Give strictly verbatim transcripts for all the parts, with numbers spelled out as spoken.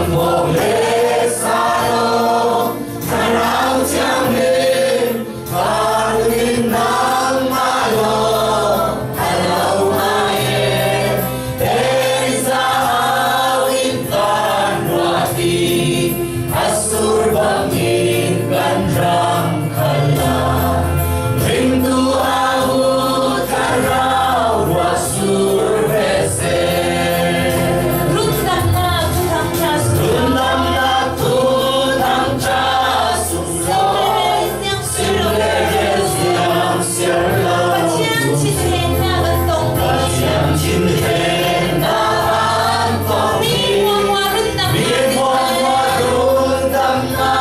Bawk le sa lo, Thlarau Thianghlim, ka lungin nangmah lawng a lo ngai e. Elijah au in vanruat hi, a sur bangin kan ram khala. Ringtu a ut thlarau ruah sur ve seh. Rundamna thuthang ṭha sung. Rundamna thuthang ṭha sung. Sim le rel siam siar lo. Pathian thinhengna kan tong. Pathian thinhengna kan tong. Mi hmuahhmuah rundamna. Mi hmuahhmuah rundamna.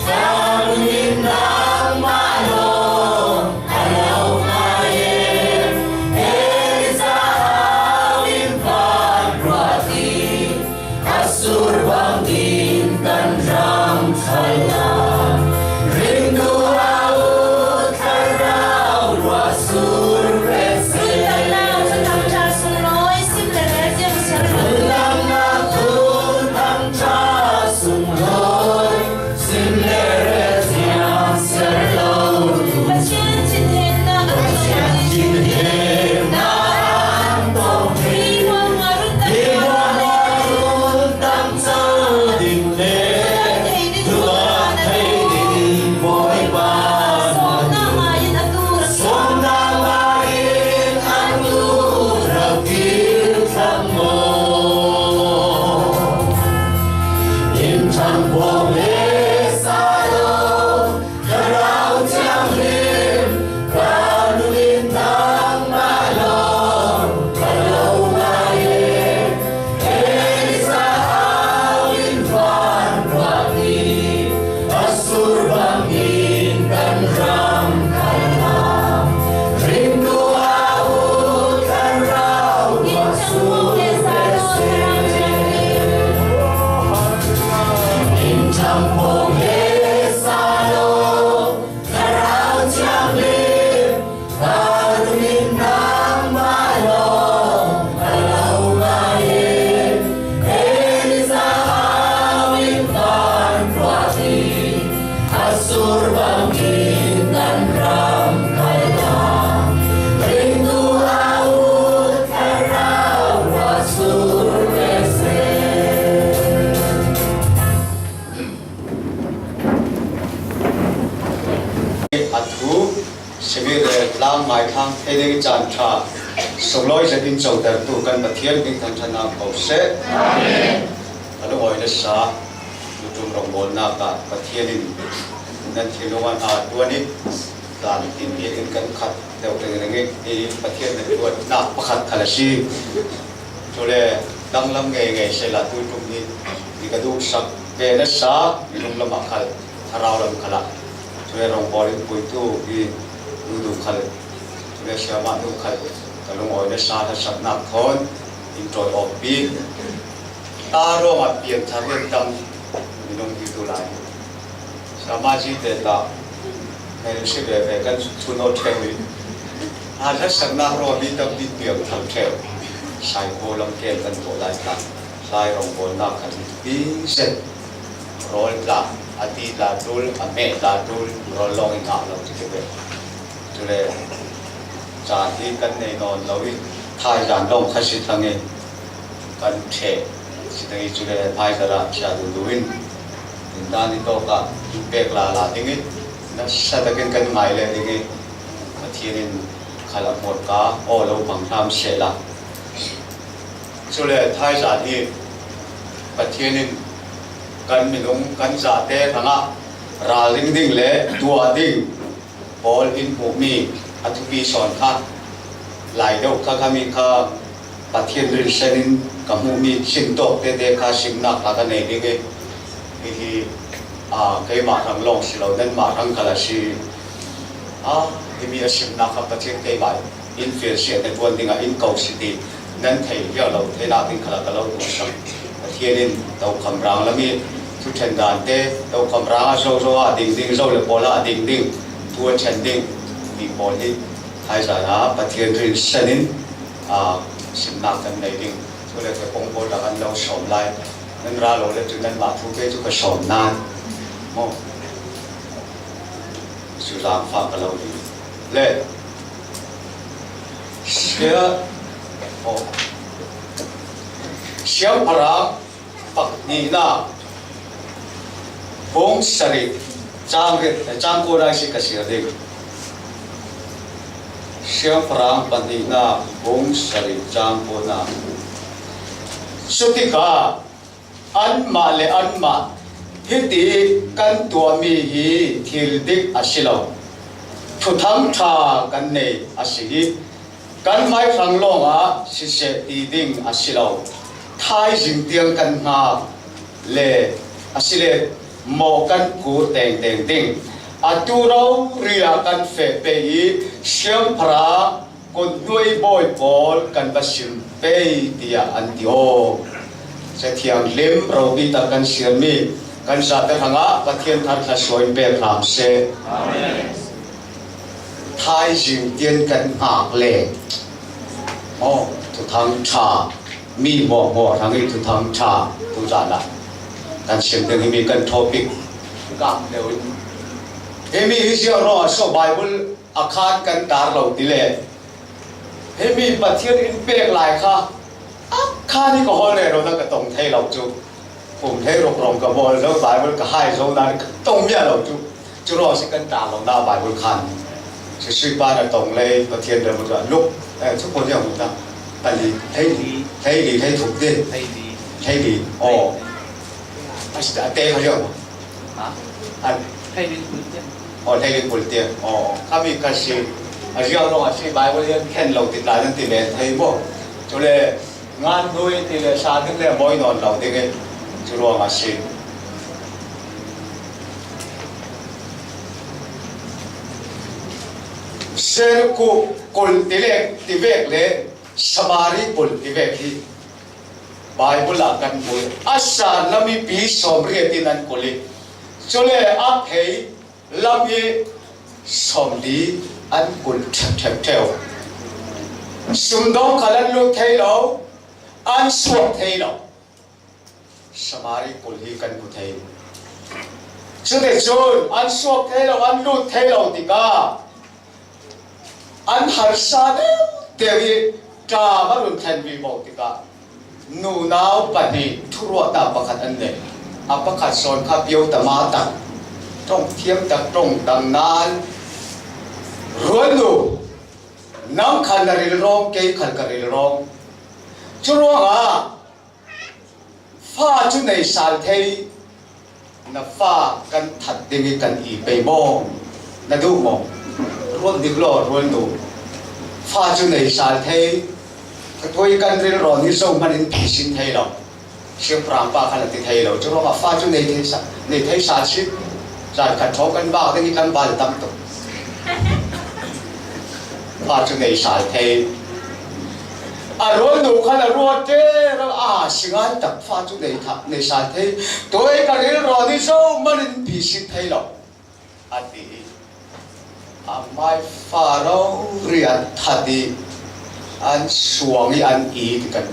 Ka lungin nangmah lawng a lo ngai e. Elijah au in vanruat hi, a sur bangin kan ram khala. Ringtu a ut thlarau ruah sur ve seh. Rundamna thuthang ṭha sung lawi, sim le rel siam siar lo. Rundamna thuthang ṭha sung lawi. Sim le rel siam siar lo. Pathian thinhengna kan tong. Pathian thinhengna kan tong. Mi hmuahhmuah rundamna. Mi hmuahhmuah rundamna ding le. Thutak thei ding. Thutak thei ding Bawipa. Sawmna ngaiin a tur. Sawmna ngaiin a tur a kir thlang maw. In ṭhang bawk le sa lo, Thlarau Thianghlim, ka lungin nangmah lawng a lo ngai e. Elijah au in vanruat hi, a sur bangin kan ram khala. Ringtu a ut thlarau ruah sur ve seh. In ṭhang bawk le sa lo, Thlarau Thianghlim, ka lungin nangmah lawng a lo ngai e. Elijah au in vanruat hi, a sur bangin kan ram khala. Ringtu a ut thlarau ruah sur ve seh. A thu simi le tlang ngaithang thei ding i caan ṭha sunglawi zetin cotertu kan Pathian hming thangṭhatnak ko seh. Amen. A lungawi nasa tuṭum rawngbawlnak ah Pathian in nan thinlung ah hna ṭuan i tlan tin biakinn kan khat deuh ringring i Pathian nan ṭuannak pakhat khal a si. Cule danglam ngeingei sehla tuṭum hi i ka duhsak ve nasa minung lamah khal, thlarau lam khalah, cule rawngbawl in puitu hi nu duh khal, cule siamah nu khal ka lungawi nasa hlatsaknak thawn in ṭawi awppi. Ta ruangah piangthar rian tam minung hi tu lai. Siamah cite tah hmel si veve kan chun aw ṭheu i, a hlatsaknak ruangah mi tampi piangthar ṭheu. Saikhaw lam ken kan tuah lai tla, tlai rawngbawlnak kan pi zet. Rawl tla, a ti tla ṭul, a meh tla ṭul, rawl lawng i ngah lo ti ve. Cule caan hi kan nei nawn lo i, thaizan lawng kha si thlang i kan ṭheh si thlang i, cule hmaizarh ah sia duhduh in, in dan i tawk ah in pek lala ding i, nasa takin kan ngai leh ding i, Pathian in khal a hmuarka aw lo hmang hram sehla. Cule thaizan hi Pathian in kan minung kan zahte hrangah ralring ding le tuah ding pawl in hmuhmi a thupi sawn kha, lai deuh kha khami kha Pathian rinsan in ka hmuhmi sin tawk tete kha simnak kha ka nei ding i, hihi, aa, keimah hrang lawng si lo, nanmah hrang khal a si. Aa, himi a simnak kha Pathian keimah in fialsiatna ṭuan dingah in ko si ti nan thei viau lo theihna ding khalah ka lo duhsak. Pathian in Tokham rang lam i thuṭhen dante, Tokham rang a zozo a ding ding, Zo le Pawl a ding ding, thu a ṭhen ding ti pawl hi thaizana Pathian rinsan in, a, simnak kan nei ding. Chule ka kong pawl dah kan lo sawm lai. Nan ra lo le cu nanmah thu kei cu ka sawm nan. Maw? Cu zaangfah ka lo ding. Le Sia, oh. Siangpahrang pahnihna bung sarih cang riat, cang kuana si ka siar ding. Siangpahrang pahnihna bung sarih cang kuana. Cutikah anmah le anmah hiti kan tuahmi hi thil dik a si lo. Thuthang ṭha kan nei a si hi. Kan hmaihrang lawngah siseh ti ding a si lo. Thaizing tiang kan hngak le a si le mawh kan kur tengteng ding. Atu rori ah kan feh pei i siangpahrang kut hnuai bawi pawl kan va sim pei, tiah an ti aw. Cathiang lim ropi tak kan siarmi kan zate hrangah Pathian thar thluasuah in pek hram seh. Amen. Thaizing tiang kan hngak le maw, thuthang ṭha, mi hmuahhmuah hrang i thuthang ṭha tu zan ah kan sim ding himi kan topic kak deuh in. Himi hi ziah ruangah so Bible a khan kan tar lo ti le, himi Pathian in pek lai kha a khan hi ka hawl rero na ka tong thei lo cu. Kum hlei ruk rawng ka bawl zo, Bible ka hai zo nain ka tong miah lo cu. Cu ruang si kan tar lo na Bible khan. Sisui pa na tong lei, Pathian rem ka luk, eh, cu pawl ziang ta. Pali, hlei li, hlei li, hlei thuk din. Hlei li. Hlei li. Oh. A si a te kha ziang. Ha? A hlei li kul tiang. Oh, hlei li kul tiang. Oh, kami ka si. A ziang ruang a si Bible ziang khen lo ti tla nan ti men thei bo. Cu le, ngan hnui ti le sa ding le mawi nawn lo ding i cu ruang a si. Serku kul ti le ti vek le Samari kul ti vek hi Bible ah kan hmu i a sanna mipi sawmriat in an kul i cu le a phei lam hi sawmli an kul ṭhepṭhep ṭheu. Sumdawng khal an lut thei lo, an suak thei lo. Samari kul hi kan hmu thei. Cuticun an suak thei lo, an lut thei lo tikah an harsa deuh deuh i ṭam a run thlen vivo tikah nunau pahnih thuruahnak pakhat an nei. A pakhat sawn kha pio tama tak, ṭong thiam tak, ṭong dang nan, rualnu, nang khal na rilrawng, kei khal ka rilrawng. Curuangah fa cu nei sal thei, na fa kan that ding i kan i pei maw? Na duh maw? Rual dik law, rualnu. Fa cu nei sal thei, ka tuai kan rilrawn hi zohman in phisin thei lo. Siangpahrang pa khan a ti thei lo. Curuangah fa cu nei thei sa, nei thei sa si. Zan khat thawng kan bak ding i tlangval tam tuk. Fa cu nei sal thei. A rualnu khan a ruat te ral a si ngai tak fa cu nei tha, nei sal thei. Tuai ka rilrawn hi zohman in phisin thei lo, a ti i a hmai fa rori an that i an suang i an it i kan.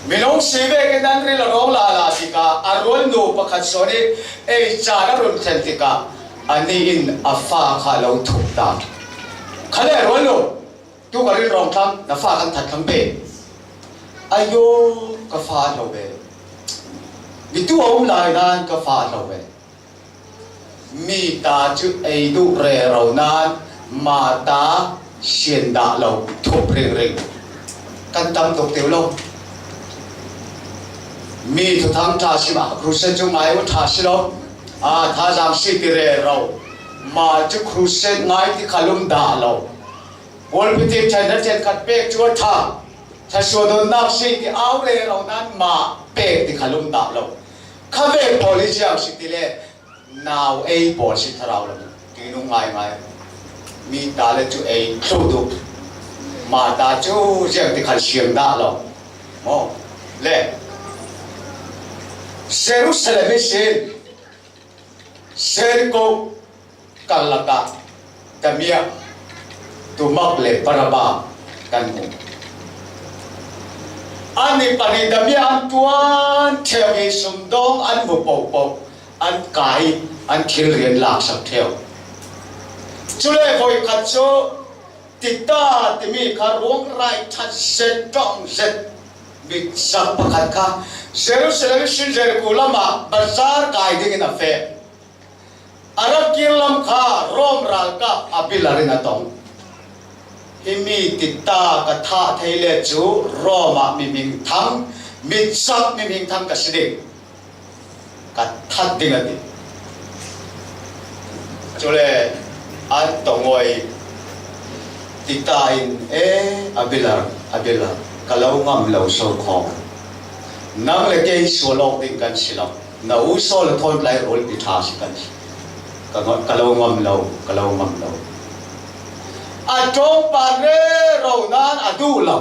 Minung si vekin an ril a rawng lala tikah a rualnu pakhat sawn i ei caan a run thlen tikah anih in a fa kha lo thup ta. Khale rualnu, tu ka rilrawng thlang, na fa kan that thlang ve. Ayo, ka fa lo ve. Mitu a um lai nain ka fa lo ve. Mi ta cu ei duh rero nain ma ta sian dah lo, thup ringring. Kan tam tuk tiu lo. Mi thuthang ṭha si mah, crusade cu ngai u ṭha si lo. Aa, thazaang si ti rero. Ma cu crusade ngai ti kha lum dah lo. Pawlpi ti ṭhen na ṭhen khat pek cu a ṭha. Thluasuah dawnnak si ti au rero nain mah pek ti kha lum dah lo. Khavek pawl hi ziang si ti le nau ei pawl si thlarau lo. Tinung ngaingai. Mi ta le cu ei thluh duh. Ma ta cu ziang ti khan siang dah lo. Maw? Le Jerusalem ihsin Jericho karlak ah Damia, Dumak le Barabba kan hmu. Annih pahnih Damia an ṭuan ṭheu i sumdawng an hmu pohpoh an kai, an thil rian laksak ṭheu. Cule voikhat cu Tita timi kha ruang rai ṭhat zet, ṭawng zet, mitsak pakhat kha Jerusalem ihsin Jericho lamah bazar kai dingin a feh. A rak kir lam kha Rom ralkap Abilar in a tong. Himi Tita ka thah thei le cu Rom ah mihmingthang, mitsak mihmingthang ka si ding, ka that ding a ti. Cule an tong aw i Tita in, e, Abilar, Abilar, ka lo ngam lo so khawng. Nang le kei sual awk ding kan si lo. Na u Saul a thawn tlai rawl pi ṭha si kan si. Ka, ka lo ngam lo, ka lo ngam lo. A ṭawngpan rero nain a duh lo.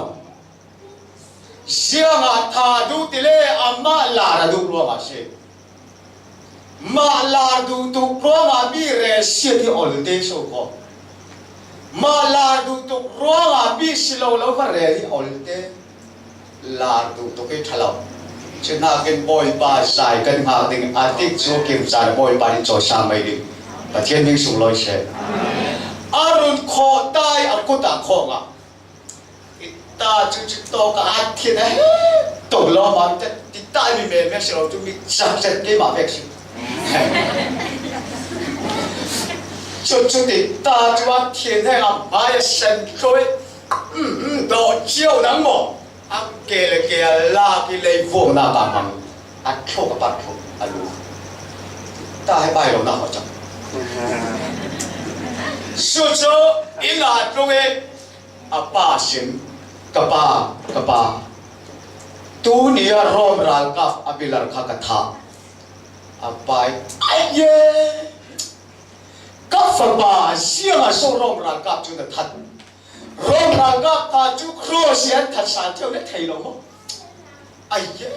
Ziangah that duh ti le amah lar a duh ruangah si. Mah lar duh tuk ruangah mi rel siat hi ol te so khaw. Mah lar duh tuk ruangah mi si lo lo va rel hi ol te. Lar duh tuk hi ṭha lo. Cuhnakin Bawipa zai kan hngak ding a tik cu kim caan Bawipa nih cawisa mai ding. Pathian hming sunglawi seh. A run khawh tai a kut ah khawh ngah. Tita cu cutawk ah a thin a he tuk lawmam te, Tita mi me me si lo cu mi cakcet keimah vek si. Cucu Tita cu a thin he a hmai a sen tlawi, dawh cio nang maw? A ke le ke a lak i lei vuangnak ah hmang a thluk a par thluk a lu. Tita he bai lo nak a cang. Cucu inn ah tlung i a pa sin, ka pa, ka pa, tuni a Rom ralkap Abilar kha ka thah. A pa in, ai ye, ka fapa, ziangah so Rom ralkap cu na that? Rom ralkap ta cu cross i an that sal ṭheu na thei lo maw? Ai ye,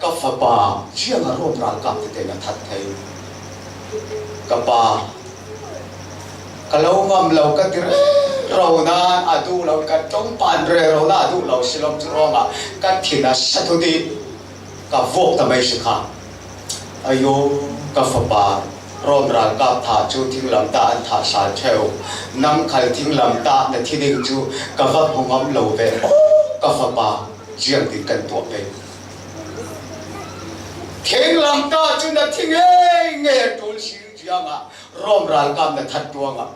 ka fapa, ziangah Rom ralkap tete na that thei? Ka pa, ka lo ngam lo ka ti rero nain a duh lo, ka ṭawngpan rero nain a duh lo si lo cu ruangah ka thin a sat uh ti ka vuak ta mai si kha. Ayo, ka fapa, Rom ralkap thah cu thinglamtah an thah sal ṭheu. Nang khal thinglamtah na thi ding cu ka va hmu ngam lo ve. Aw, ka fapa, ziangtin kan tuah pei. Thinglamtah cu na thi ngei ngei a ṭul si ziangah Rom ralkap na that ruangah.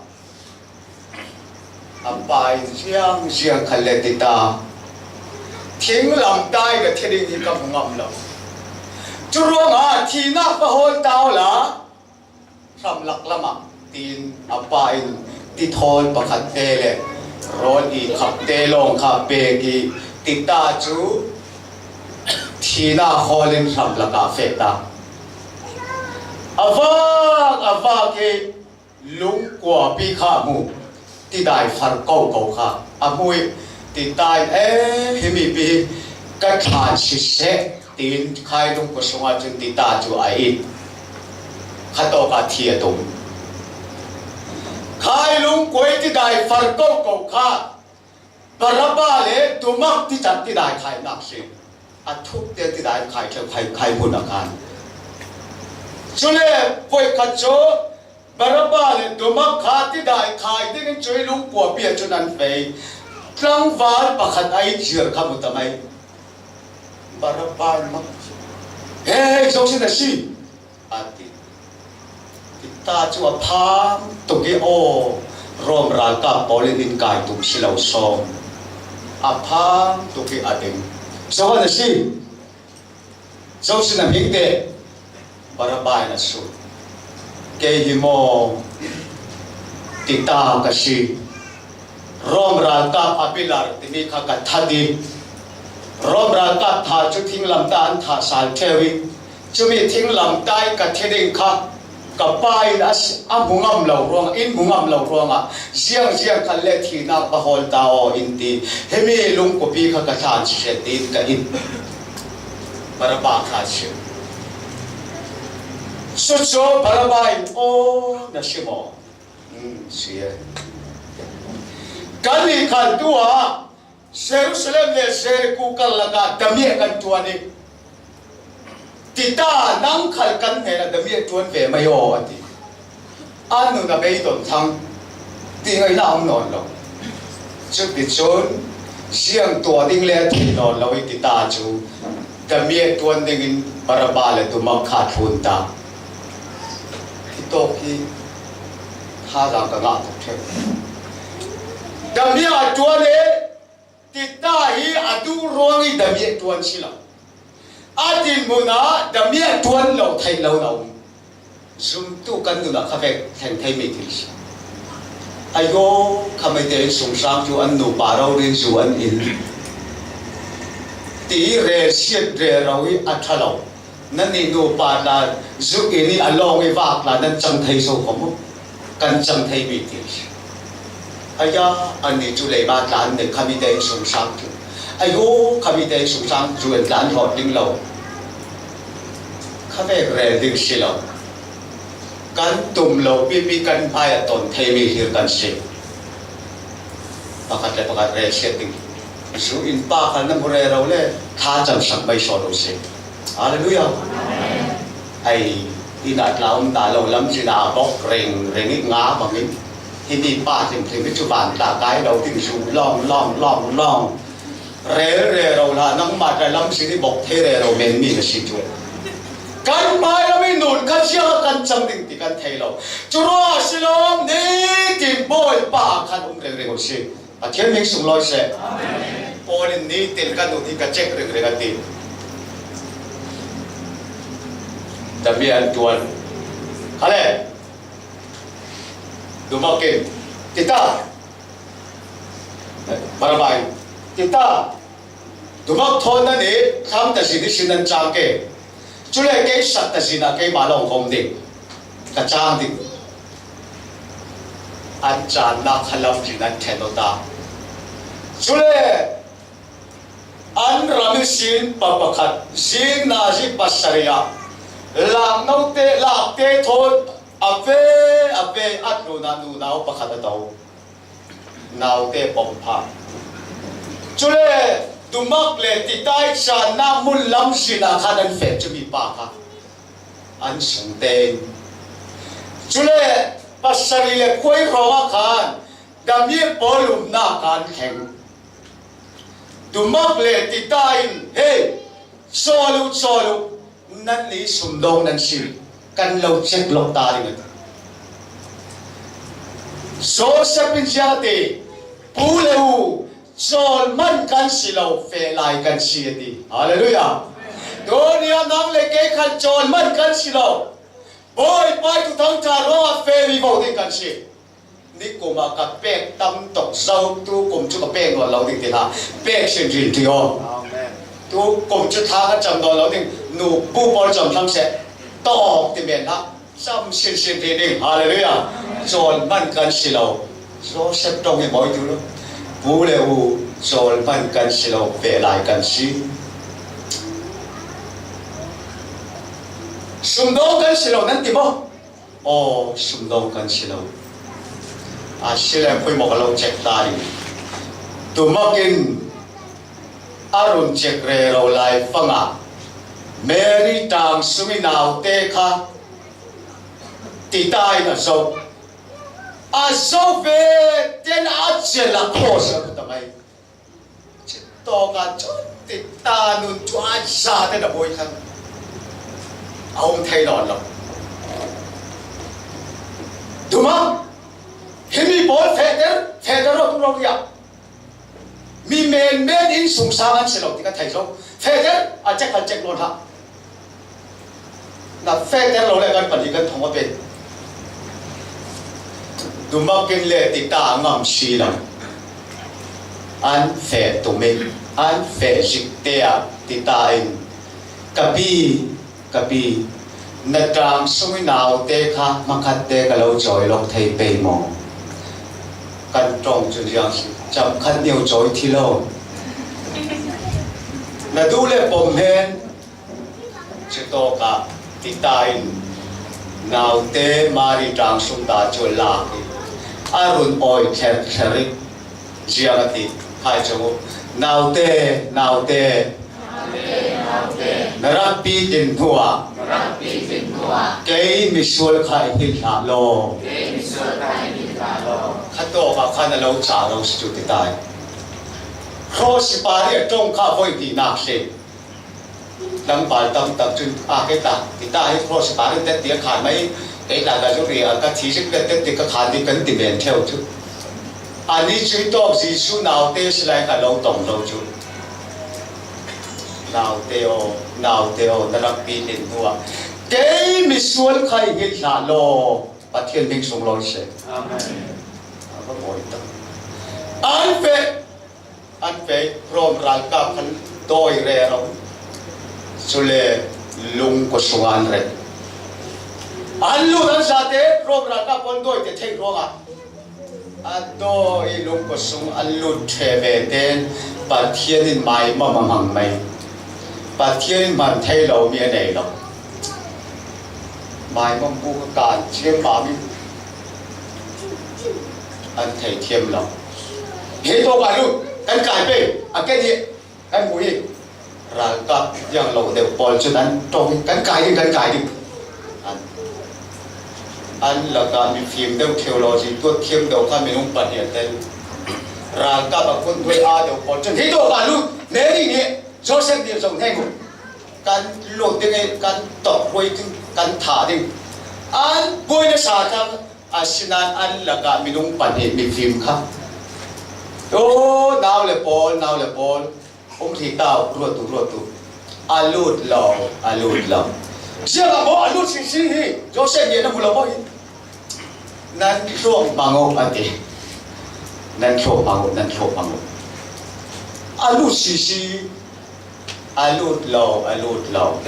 A pa in ziang ziang khat le Tita, thinglamtah i ka thi ding hi ka hmu ngam lo. Curuangah thihnak va hawl ta awla hramlak lamah, tiin a pa in tithawl pakhat te le rawl i khap te lawng kha pek i Tita cu thihnak hawl in hramlak ah feh ta. A vak, a vak i lungkuapi kha a hmu, tidai far ko ko kha a hmu i Tita in, e, hi mipi hi ka ṭhan siseh, tiin khai lungkua sungah cun Tita cu a it. Khatawk ah thi a tum. Khai lungkua i tidai far ko ko kha Barabba le Dumak tican tidai khainak si. A thuk te tidai khai ṭheu khai, khai hmun a khan. Cule voikhat cu Barabba le Dumak kha tidai khai dingin cuih lungkuapi ah cun an fei. Tlangval pakhat a it zir kha hmu ta mai. Barabba in mak, hei, zohsin a si, a ti. Tita cu a phang tuk i, aw, Rom ralkap pawl in in kai tum si lo sawm. A phang tuk i a ding. Zohah na si? Zohsin a hming te? Barabba in a sut. Kei hi maw Tita ka si. Rom ralkap Abilar timi kha ka that i Rom ralkap thah cu thinglamtah an thah sal ṭheu i cumi thinglamtah i ka thi ding kha Ka pa in a, a hmu ngam lo ruangah, in hmu ngam lo ruangah, ziang ziang khat le thihna ka hawl ta aw in ti. Hemi lungkhuapi kha ka thlan hriat ding ka in. Baraba kha a sim. Cucu Baraba in aw na sim aw. Hmm, si e. Kan nih khan tu-ah Jerusalem le Jericho kar lakah damiah kan ṭuan i, Tita, nang khal kan hnenah damiah ṭuan ve mai aw, a ti. A nun a beidong thlang, ti ngaihna a um nawn lo. Cuticun ziang tuah ding le a thei nawn lo i Tita cu damiah ṭuan dingin Baraba le Dumak kha a thlun ta. Hi tawk hi thazaang ka ngah tuk ṭheu. Damiah a ṭuan i, Tita hi a duh ruang i damiah ṭuan si lo. A dinhmun ah damiah ṭuan lo theih lo na um. Zumtu kan nun ah kha vek thleng thei mi thil si. Ayo, khamite in sungsang cu an nupa rori zu an in ti rel siat rero i a ṭha lo. Nannih nupa tla zu in i a lawng i vak tla nan cang thei so kho maw? Kan cang thei mi ti. Aya, annih cu leiba tla an nei, khamite in sungsang cu. Ayo, khamite in sungsang cu an tla an hlawt ding lo. Kha vek rel ding si lo. Kan tum lo pipi kan hmai a ton thei mi hlir kan si. Pakhat le pakhat rel siat ding. Zu in pa kha na hmu rero le thlacam sak mai sawh lo si. Halleluiah. Ai, inn ah tla um ta lo, lamzin ah bok reng reng i nga bangin, himi pa hrimhrim hi cu van tla kai lo ding zu lawng lawng lawng lawng. Rel rero hlah, nangmah tla lamzin i bok thei rero men mi na si cu. Kan hmailam i nun kha ziang a kan cang ding ti kan thei lo. Curuangah si lo, nitin Bawipa khan um reng reng u si. Pathian min sunglawi seh. Amen. Paul in nitin ka nun hi ka cek ringring a ti. Damiah an ṭuan. Khale. Dumak in. Tita. Baraba in. Tita. Dumak thawn na nih, thlam ta zin ihsin nan cang ke. Cule kei sak ta zin ah keimah lawng ka um ding. Ka cang ding. An cannak kha lamzin an ṭhen aw ta. Cule an ram ihsin pa pakhat, zing nazi pasarih ah laknote, lakte thawn a ve, a ve, a tlunah nunau pakhat a do. Naute pom pha. Cule Dumak le Tita i cannak hmun lamzin ah khan an feh cu mipa kha an sungte in. Cule pasarih le khuai hrawngah khan damiah pawl umnak khan thleng. Dumak le Tita in, hei, cawl uh, cawl uh, nannih sumdawng nan si, kan lo cek lawk ta ding a ti. Joseph in ziang a ti, pu le u, cawl man kan si lo, feh lai kan si a ti. Halleluiah. Tuni ah nang le kei khan cawl man kan si lo. Bawipa i Thuthang ṭha ruangah feh vivo ding kan si. Nikum ah ka pek tam tuk zo, tu kum cu ka pek nawn lo ding ti hlah. Pek sin rin ti aw. Amen. Tu kum cu thla ka cam nawn lo ding. Nu pu pawl cam hram seh. Tawk ti men hlah. Cam sin sin rin ding. Halleluiah. Cawl man kan si lo. Joseph ṭong i mawi tu lo. Pu le u cawl man kan si lo. Feh lai kan si. Sumdawng kan si lo nan ti maw? Aw, sumdawng kan si lo. A si le phuimawk a lo cek ta ding. Dumak in a run cek rero lai fangah Mary ṭaang sung i naute kha Tita in a zoh. A zoh ve ten a cial a khaw sa ta mai. Tawkah cun Tita nun cu a zate na bawi khan a um thei nawn lo. Dumak, himi pawl fehter, fehter rawh tu rawh riah. Mi menmen in sungsang an si lo ti ka thei zo. Fehter, a cek, a cek nawn hlah. Na fehter lo le kan pahnih kan thong a pe. Dumak in le Tita a ngam si lo. An feh tum in, an feh zik te ah Tita in, ka pi, ka pi, Na ṭaang sung i naute kha hmakhatte ka lo cawi lawk thei pei maw? Kan ṭawng chu ziang si, cham khat neu cawi thi lo. Na duh le pom hen. Chutawkah Tita in naute Mari ṭaang sung ta chu lak in a run awi thler thler i ziang a ti. Khai chung u, naute, naute, na rak pi tin hnuah kei misual kha i hil hlah law. Kha tawkah khan a lo chah lo si chu Tita in. Kros i pari a ṭawng kha voi hnihnak hlei. Tlangval tam tak cun, a, kei ta, Tita hi kros i pari tet ti a khan mai, kei ta ka zuri a ka thi zik tet tet ti ka khan ti kan ti men ṭheu chu. Ani cui tawk Jesuh naute si lai kha lo tawng lo cu. Naute aw, naute aw, na rak pi tin hnuah kei misual kha i hil hlah law. Pathian hming sunglawi seh. Amen. A va mawi tak. An feh, an feh, Rom ralkap khan dawi rero. Cule lungkua sungah an reh. An lut an zate Rom ralkap pawl an dawi te theih ruangah a dawi lungkua sung an lut ṭheh ve ten Pathian in maimam a hmang mai. Pathian in hman thei lo mi a nei lo. Maimam bu ka kan thiam mah mi an thei thiam lo. Hei tawk a lut kan kai pei a ken hi. Kan hmu hi. Ralkap ziang lo deuh pawl cun an ṭawng hi, kan kai ding, kan kai ding. An, an lakah mifim deuh theology tuat thiam deuh kha minung pahnih a tel. Ralkap a kun hnuai a deuh pawl cun hi tawk a lut, Mary nih Joseph nih zong hei hmu. Kan lut ding i, kan tawk hruai ding, kan thah ding. An buai nasa thang, asinain an lakah minung pahnih mifim kha. Aw, nau le pawl, nau le pawl. Um hrih ta uh, ruat uh, ruat uh. A lut lo, a lut lo. Ziangah maw a lut sisi hi, Joseph nih na hmu lo maw hi? Nan thluak hmang uh, a ti. Nan thluak hmang uh, nan thluak hmang uh. A lut sisi, a lut lo, a lut lo.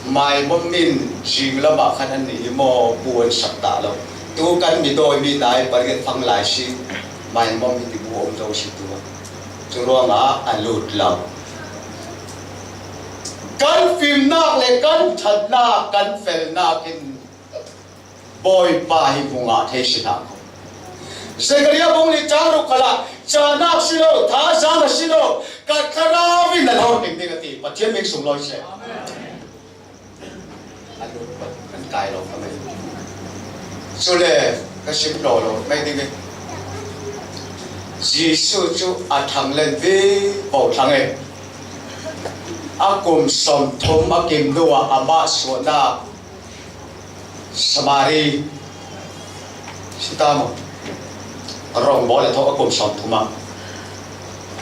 Maimam in zing lamah khan an nih hi maw, bu an sak ta lo. Tu kan mi dawi mi nai pariat fang lai si, maimam hi ti bu om zo si tu. Cu ruangah a lut lo. Kan fimnak le kan ṭhatnak, kan felnak in Bawipa hi hmu ngah thei si hlah ko. Zekhariah bung li cang ruk khalah, cahnak si lo, thazaang a si lo, ka thlarau in na lo ding ding a ti. Pathian hming sunglawi seh. A lut kan kai lo ka mei. Cule ka sim lo lo mei ding i. Jesuh cu a thang len vivo thlang i. A kum sawmthum a kim hnuah amah suahnak Samari si ta maw? Rawngbawl a thawh a kum sawmthum ah.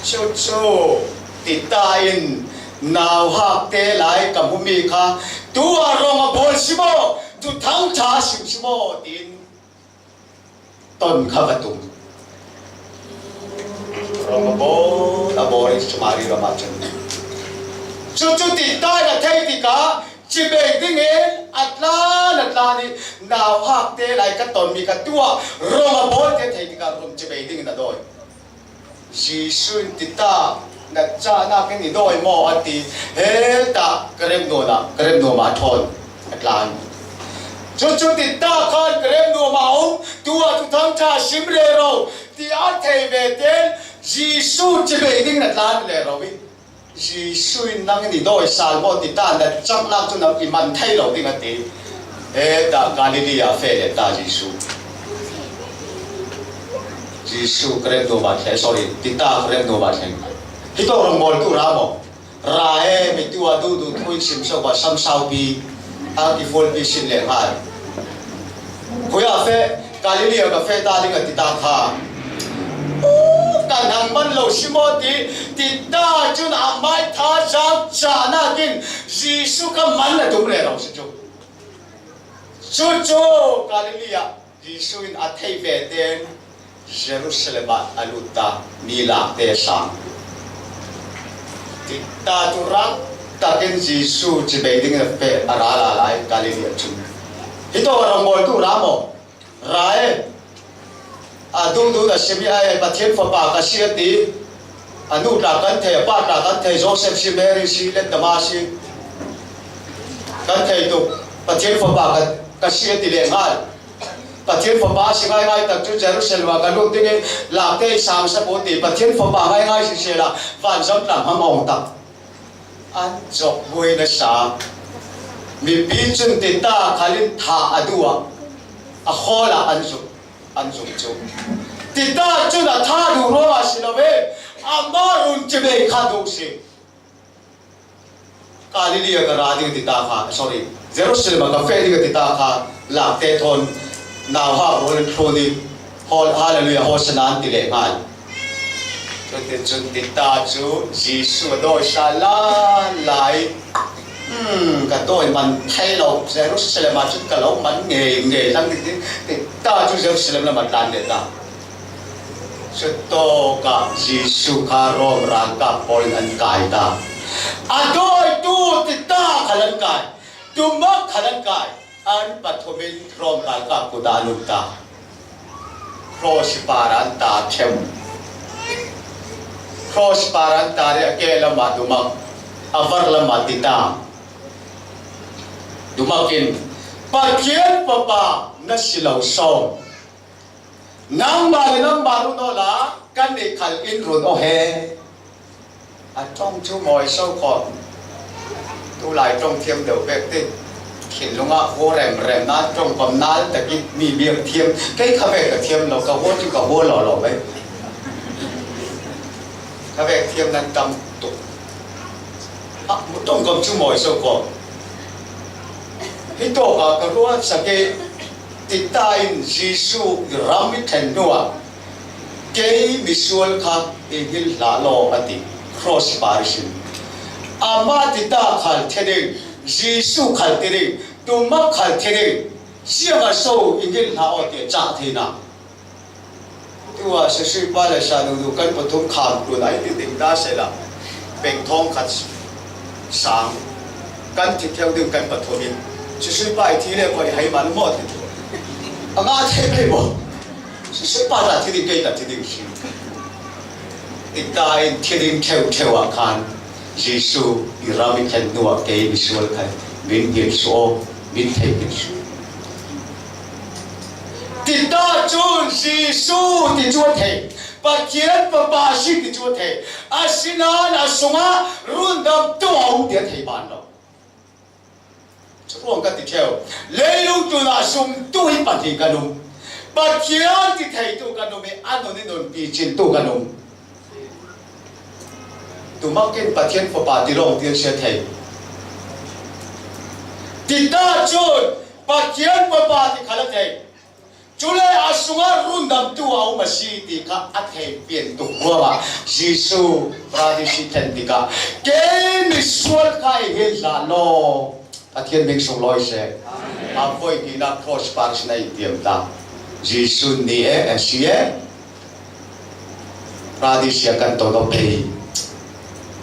Cucu Tita in nauhakte lai ka hmumi kha, tu ah rawng a bawl si maw? Thuthang ṭha a sim si maw? Tiin ton kha va tum. Rawng a bawl, a bawl i Samari ram ah cun. Cucu Tita in a theih tikah, cibei dingin a tlan, a tlan i nauhakte lai ka tonmi kha tu ah rawng a bawl te theih tikah rawng cibei dingin a dawi. Jesuh in Tita, na cahnak in i dawi maw? A ti. He ta, ka remnuam ah, ka remnuam ah ṭhawn a tlan. Cucu Tita khan ka remnuam ah um, tu ah Thuthang ṭha sim rero, ti a thei ve ten Jesuh cibei dingin a tlan rero i. Jesuh in nang in i dawi sal maw Tita, na caknak cu nang i man thei lo ding a ti. He ta, Galilee ah feh le ta Jesuh. Jesuh ka remnuam ah thleng, sorry, Tita ka remnuam ah thleng. Hi tawk rawngbawl tu ra maw? Ra e, mi tu a duhduh thu in sim so ba sam saupi. A kifulpi sin le ngai. Khui ah feh, Galilee ah ka feh ta ding a Tita kha. Ka nang man lo si maw ti, Tita cun a mai thazaang cahnak in Jesuh kha man a tum rero si cu. Cucu Galilee ah Jesuh in a theih ve ten Jerusalem ah a lut ta, mi lakte sang. Tita tu rak takin Jesu ci bei dingin a feh a ra lai Galilee ah cun. Hi tawh a rawngbawl tu ra maw? Ra e. A duhduh a sim i a e, Pathian fapa ka si a ti. A nu tla kan thei, a pa tla kan thei, Joseph si, Mary si, let dama si. Kan thei tuk, Pathian fapa ka, ka si a ti leh ngal. Pathian fapa si ngaingai tak cu Jerusalem ah ka lut ding i, lakte i sang sak u ti, Pathian fapa ngaingai sisehla vanzam tlam hang awng tak. An cawk buai nasa. Mipi cun tita khal in thah a duh ah, a khawl ah an zuk, an zuk cu. Tita cun a thah duh ruangah si lo ve, amah run cibei kha duh si. Galilee ah ka ra ding tita kha, sorry, Jerusalem ah ka feh ding tita kha, lakte thawn nauhak rual an thlun i, Hall-, Hallelujah, Hosanna an ti leh ngai. Cuticun tita cu Jesuh a dawi sa lan lai. Hmm, ka dawi man thei lo, Jerusalem ah cun ka lo man ngei ngei lang ding, tita cu Jerusalem lam a tlan leh ta. Cutawkah Jesuh kha Rom ralkap pawl in an kai ta. A dawitu tita khal an kai, tumak khal an kai, an pathum in Rom ralkap kut ah an um ta. Cross par an tar ṭheu. Cross par an tar i a ke lamah dumak, a var lamah tita. Dumak in, Pathian fapa na si lo sawm. Nangmah le nangmah run awla kannih khal in run aw he. A ṭong cu mawi so khawh. Tulai ṭong thiam deuh bek ti. Thinlung ah hua remrem na ṭong pam nal tak i mi biak thiam. Kei kha bek ka thiam lo, ka hua cu ka hua lawlaw mai. Kha bek thiam nan tam tuk. A, ṭong kam cu mawi so khawh. Hi tawk ah ka ruat sak i, tita in Jesuh ram i thlen hnuah kei misual kha i hngilh hlah law a ti, cross par ihsin. Amah tita khal thi ding, Jesuh khal thi ding, tumak khal thi ding, ziangah so i hngilh hlah aw ti a cah theinak. Tuah sasuipa le sanudu kan pathum kham tlun ai ti ding ta sehla, peng thawng khat sang kan thi ṭheu ding kan pathum in, sasuipa i thi le koi hai man maw ti. A ngah thei pei maw? Sasuipa ta thi ding, kei ta thi ding si. Tita in thi ding ṭheu ṭheu ah khan Jesuh i ram i thlen hnuah kei misual khan min ngilh suh aw, min thei ngilh suh. Tita cun Jesuh ti cu a thei, Pathian fapa si ti cu a thei, asinain a sungah rundamtu a um ti a thei ban lo. Curuang ka ti ṭheu. Leilung tlunah zumtu hi pahnih kan um. Pathian ti theitu kan um i a nun i nun picintu kan um. Tumakin Pathian fapa ti lawng ti an si a thei. Tita cun Pathian fapa ti khal a thei. Cule a sungah rundamtu a um a si ti kha a thei pian tuk ruangah Jesuh Paradis i thlen tikah kei misual kha i hngilh hlah law. Pathian hming sunglawi seh. A voihnihnak cross par sin a i tiam ta. Jesuh ni e, a si e. Paradis ah kan ton aw pei.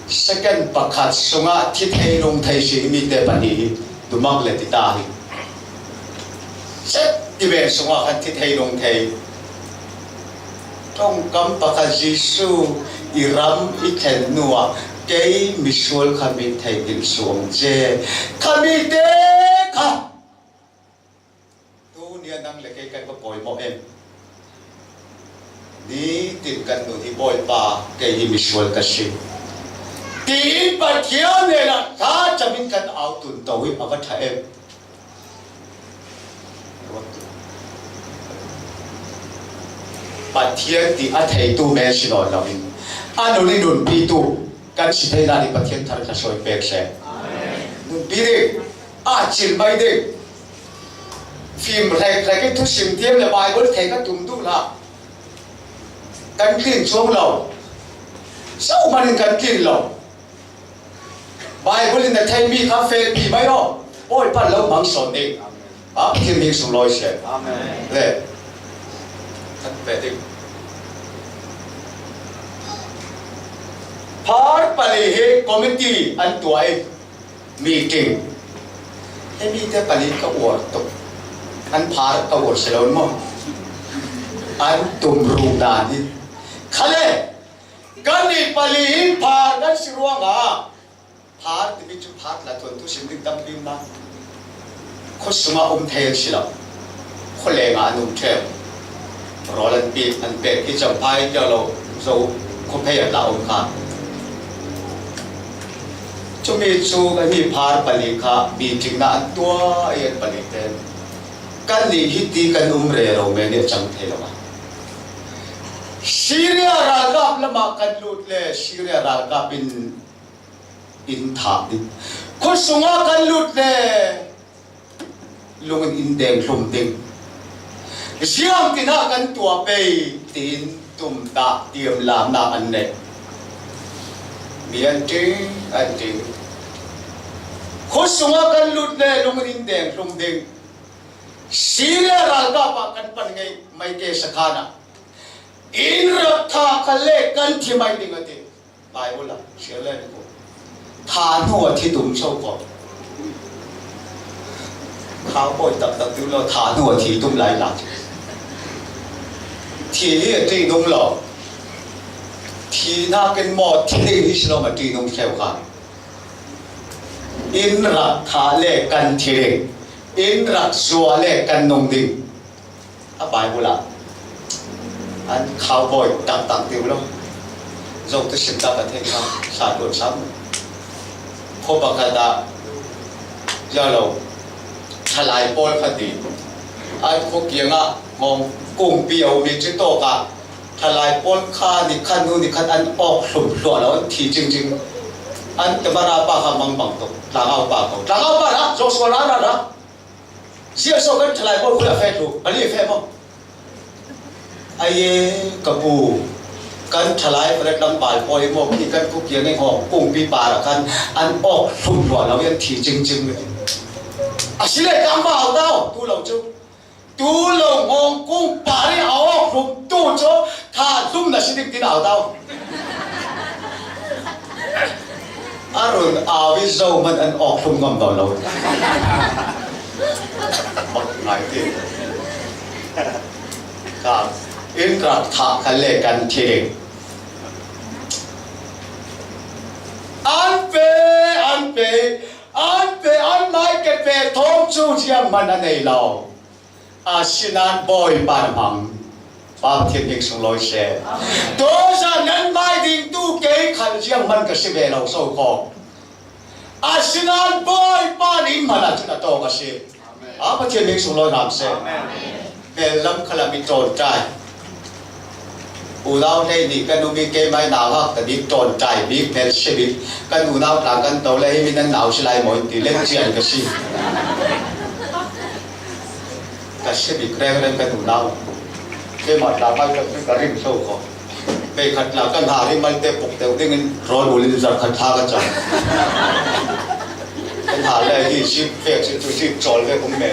Second pakhat sungah thi thei nung thei si himi te pahnih hi tumak le tita hi. Set ti ve sungah khan thi thei nung thei. Ṭongkam pakhat Jesuh i ram i thlen hnuah kei misual kha min thei ngilh suang ce. Khami te kha. Tuni a nang le kei kan va pawimawh em? Nitin kan nun hi, Bawipa, kei hi misual ka si, tiin Pathian hnenah thlacam in kan au tun to hi a va ṭha em? Pathian ti a theitu men si nawn loin a nun i nunpitu kan si theinak ding Pathian thar thluachuah pek seh. Nunpi ding, a cil mai ding. Fim hrek hrek in thusim thiam le Baibal thei ka tum duh hlah. Kan tlin cuang lo. Zohman in kan tlin lo. Baibal in na theimi kha felpi mai aw. Bawipa lo hmang sawn ding. A, Pathian hming sunglawi seh. Amen. Le. Kan pe ding. Phar pali hi committee an tuah i. Meeting. Hemi te pali ka uar tuk. An phar ka uar si lo maw. An tum ruk dan hi. Khale, kan ni pali in phar kan si ruang a. Phar timi chu phar la tuan tu sim ding tampi um na. Khuasunga um thei an si lo. Khualenga an um theu. Rawl an pek, an pek hi Champhai tia lo, Zo khuaphei an la um kha. Chumi chu ka hi phar pali kha meeting na an tua i an pali te. Kan ni hi ti kan um rero me ni a chang thei lo a. Syria ralkap lama kan lut le Syria ralkap in in thah ding. Khuasunga kan lut le lungin in deng hlum ding. Ziang tina kan tua pei tiin tumtah tiam lamna an nei. Mi an ting, an ting. Khuasunga kan lut le lungin in deng hlum ding. Syria ralkap ah kan pan ngei mai ke sakhana. In rak thah kha le kan thi mai ding a ti. Bible ah, sial le ni ko. Thah hnu a thi tum so ko. Khau poi tak tak tu lo, thah hnu a thi tum lai la. Thi hi a ti dum lo. Thi na ken maw thi hi si lo ma ti dum seu kha. In rak thah le kan thi ding. In rak zua le kan nung ding. A Bible ah an cowboy dangdang tiu lo. Zo tu sim ta ka thei kha sa tuan sam. Kho pakhat ah zia lo thalai pawl kha ti. An kho kiang ah ngawng kungpi a um i ci tawk ah thalai pawl kha ni khan nu ni khan an awk hlum hluah lo an thi cingcing. An tamara pa kha mangbang tuk. Tlangau pa ko. Tlangau pa ra, Joshua ra ra ra. Ziah so kan thalai pawl khula fe thu, bali fe maw. Aye, ka pu, kan thalai pawl tlangval pawl hi maw, khi kan khuakiang in hawng kungpi par a khan an awk hlum hluah lo, an thi cingcing le. A si le tang va au tau, tu lo chu. Tu lo ngawng kung par hi a awk hlum tu chu, tha hlum na si ding tin au tau. A run au i zo man an awk hlum ngam dawn lo. Mak ngai ti. Ka in rak thah kha le kan thi ding. An pe, an pe, an pe, an mai ke pe thawm chu ziang man a nei lo. A sinan Bawipa na hmang. Pa Pathian hming sunglawi se. Tuza nan mai ding tu kei khal ziang man ka si ve lo so khaw. A sinan Bawipa nin hman a cun a tawk a si. A Pathian hming sunglawi hram se. Mel lam khalam i tawn tai. Unau hlei nih kan um i keimah i nauhak ta bik tawn tai bik hmel si bik. Kan unau tlang kan to le hi mi nan nau si lai maw in ti le cian ka si. Ka si bik rengreng ka duh nau. Keimah tla mal kan ka rim so ko. Bei khat tla kan ha rim mal te puk deuh dingin rawl ulin zar khat ha ka cam. Kan ha le hi si pek si tu si chawl ve kum me.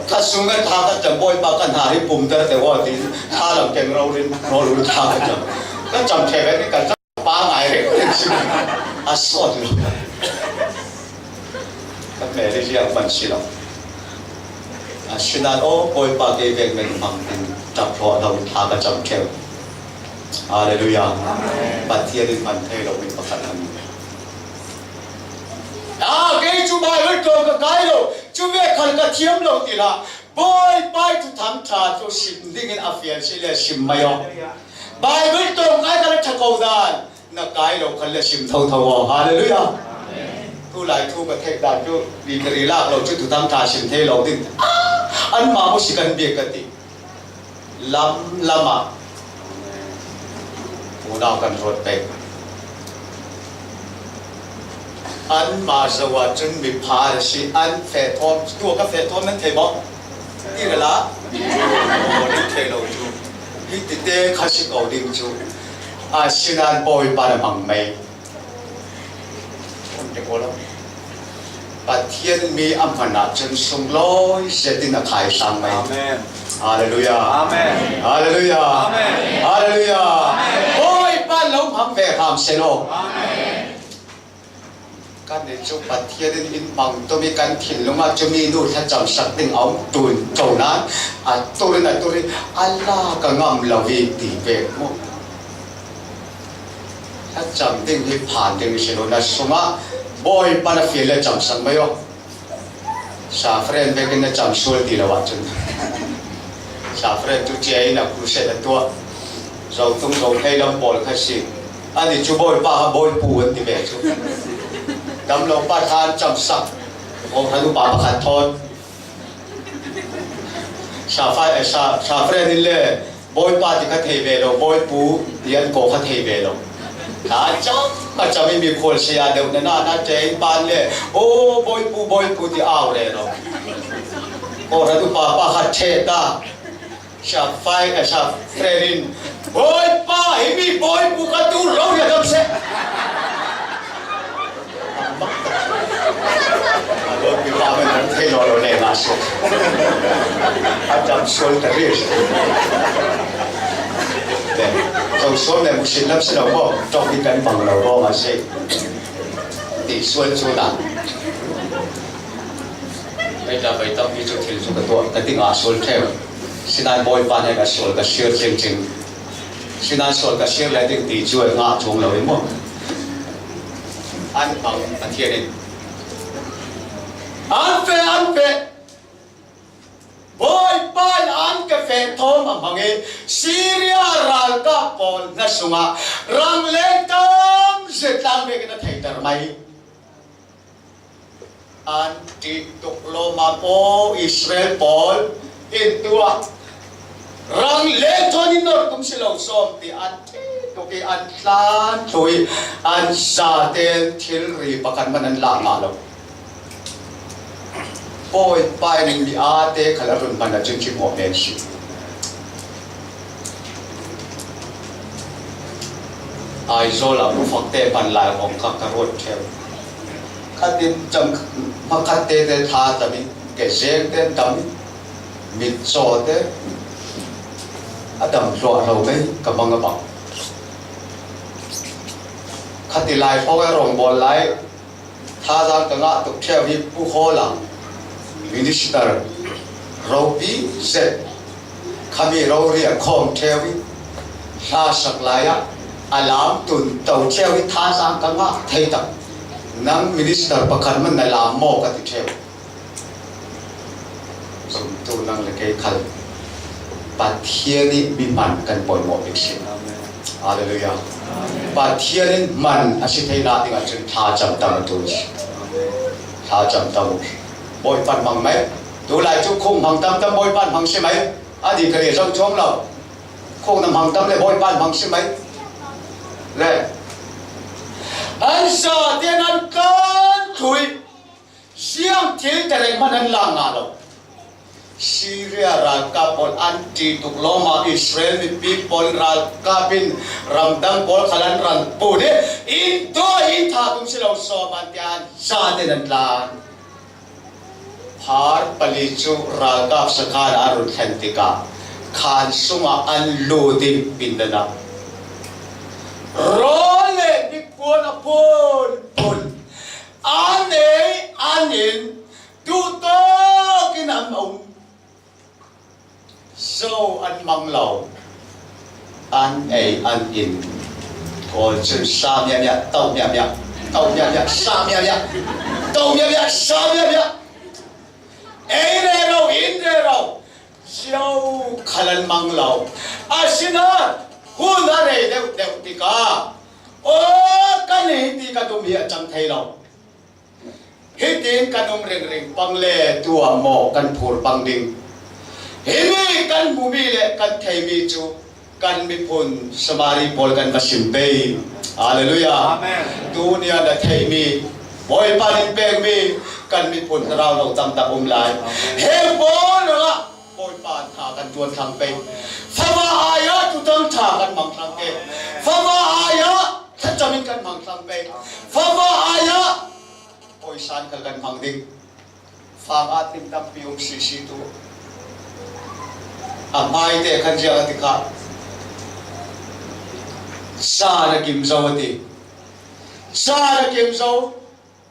Ka sung kan ha ka cam Bawipa kan ha ri pum ter te wa ti ha lam keng rawl in rawl ulin ha ka cam. Ka cam thei ve ni ka cam. Pa ngai reng reng si a sawt lo. Ka Mary ziak man si lo. A sinan aw Bawipa kei vek men hmang in ṭap hlawh lo in thla ka cam ṭheu. Halleluiah. Pathian in hman thei lo mi pakhat a ni. A kei cu Baibal ṭawng ka kai lo, cu vek khal ka thiam lo ti hlah. Bawipa i Thuthang ṭha cu sim dingin a fial si le sim mai aw. Baibal ṭawng kai ka la ṭha ko dan na kai lo khan le sim thotho aw. Halleluiah. Tulai thu ka theih dan cu bikari lak lo cu Thuthang ṭha sim thei lo ding. Ah, anmah maw si kan bik ka ti. Lam lamah unau kan ruat pei. Anmah zo ahcun miphar a si, an feh thawm, tu a ka feh thawm nan thei maw? Ti rala? Aw, nan thei lo cu. Hi tite kha si ko ding cu. Asinan Bawipa na hmang mei. Pathian mi a hman ahcun sunglawi zetin a khaisang mai. Amen. Halleluiah. Amen. Halleluiah. Amen. Halleluiah. Amen. Bawipa lo hmang ve hram seh law. Amen. Kan ni chu Pathian in in hmang tum i kan thinlung ah chu mi nu thlachamsak ding a um tun to nan, a turin a turin a lak a ngam lo hi ti ve maw. Thlacham ding hi phan ding i si lo na sungah Bawipa na fial le chamsak mai aw. Sa friend vekin na cham sual ti lo ah chun. Sa friend chu chia in a crusade a tuah. Zotung Zothei lam pawl kha si. Ani chu Bawipa kha Bawipu an ti ve chu. Damlo pa than chamsak. Kawng khan upa pakhat thawn. Sa fai, eh, sa, sa friend in le Bawipa ti kha thei ve lo, Bawipu ti an ko kha thei ve lo. Ka cham, ka cham i mi khual sia deuh na na na che in pan le, o Bawipu, Bawipu ti au re lo. Ko ra tu pa pa kha che ta. Sa fai, eh, sa friend in, Bawipa, hi mi Bawipu ka tu ro ya dam se. A lo pi pa men an thei lo lo le nga su. A jam sual ta ri. Le, zo sual le mu sin lam si lo mo. Tok ni kan bang lo ro ma si. Ti sual chu na. Bai ta bai tam hi chu thil chu ka tuah, ka ti nga sual theu. Sinan Bawipa ne ka sual ka sial ching ching. Sinan sual ka sial le ding ti chu a ngah chuang lo i maw. An hmang Pathian in. An fe, an fe. Bawipa in an ka fe thawm a hmang i Syria ralkap pawl na sungah rang le tam zet tlang vekin a thei tar mai. An ṭih tuk lawm a maw Israel pawl in tuah rang leng thawn in nawr kum si lo sawm ti an ṭih tuk i an tlan thui an zate thilri pakhat man an lah ngah lo. Bawipa in mi ate khal a run hman a chin khi mawh men si. Aizawl a bu fakte hman lai kong kha ka ruat ṭheu. Khatin chang hmakhatte te tha tam in, kezengte tam in, mitchawte a dam hluah lo mai ka mang a bang. Khati lai pawh a rawngbawl lai thazang ka ngah tuk ṭheu hi Pu Hawlang minister ropi zet khami rori a khawm ṭheu hi hla sak lai ah a lam tun to ṭheu hi thazang ka ngah thei tak. Nang minister pakhat man na lam maw ka ti ṭheu. Zumtu nang le kei khal Pathian i mi hman kan poimawh bik si. Halleluiah. Pathian in hman a si theina dingah cun thlacam tam a tul. Thlacam tam uh. Bawipan hmang mai. Tulai cu khung hmang tamtam Bawipan hmang si mai. A di ka ria zo chuang lo. Khung na hmang tam le Bawipan hmang si mai. Le an zate nan kan thui. Siang thil terek hman an la ngah lo. Syria ralkap pawl an ṭih tuk lawm a Israel mipi pawl ralkap in ramdang pawl khal an ran pun i in tuah in tha tum si lo sawm an tiah an zate nan tlan. Phar pali cu ralkap sakhan a run thlen tikah khan sungah an lut in pindan ah rawl le mikpuan a phun phun. An ei an in duhtawk in an um. Zo an mang lo. An ei an in. Kawl cun sa miamia, to miamia, to miamia, sa miamia, to miamia, sa miamia. Ei rero, in rero. Zo khal an mang lo. Asinain hun a rei deuh deuh tikah, aw, kan i ti ka tum hi a cang thei lo. Hitin kan um ringring pang le tuah maw kan phur pang ding. Himi kan hmumi le kan theimi cu kan miphun Samari pawl kan va sim pei. Halleluiah. Amen. Tunia na theimi Bawipa in pekmi kan miphun thlarau lo tamtak um lai. He pawl ringah Bawipa tha kan tuan thlang pei. Fava ai-ah tutang tha kan mang thlang pei. Fava ai-ah thlacam in kan mang thlang pei. Fava ai-ah poisan khal kan hmang ding. Fang ah tling tampi um sisi tu. A hmaite khan ziah a ti kha. Sa na kim zo a ti. Sa na kim zo.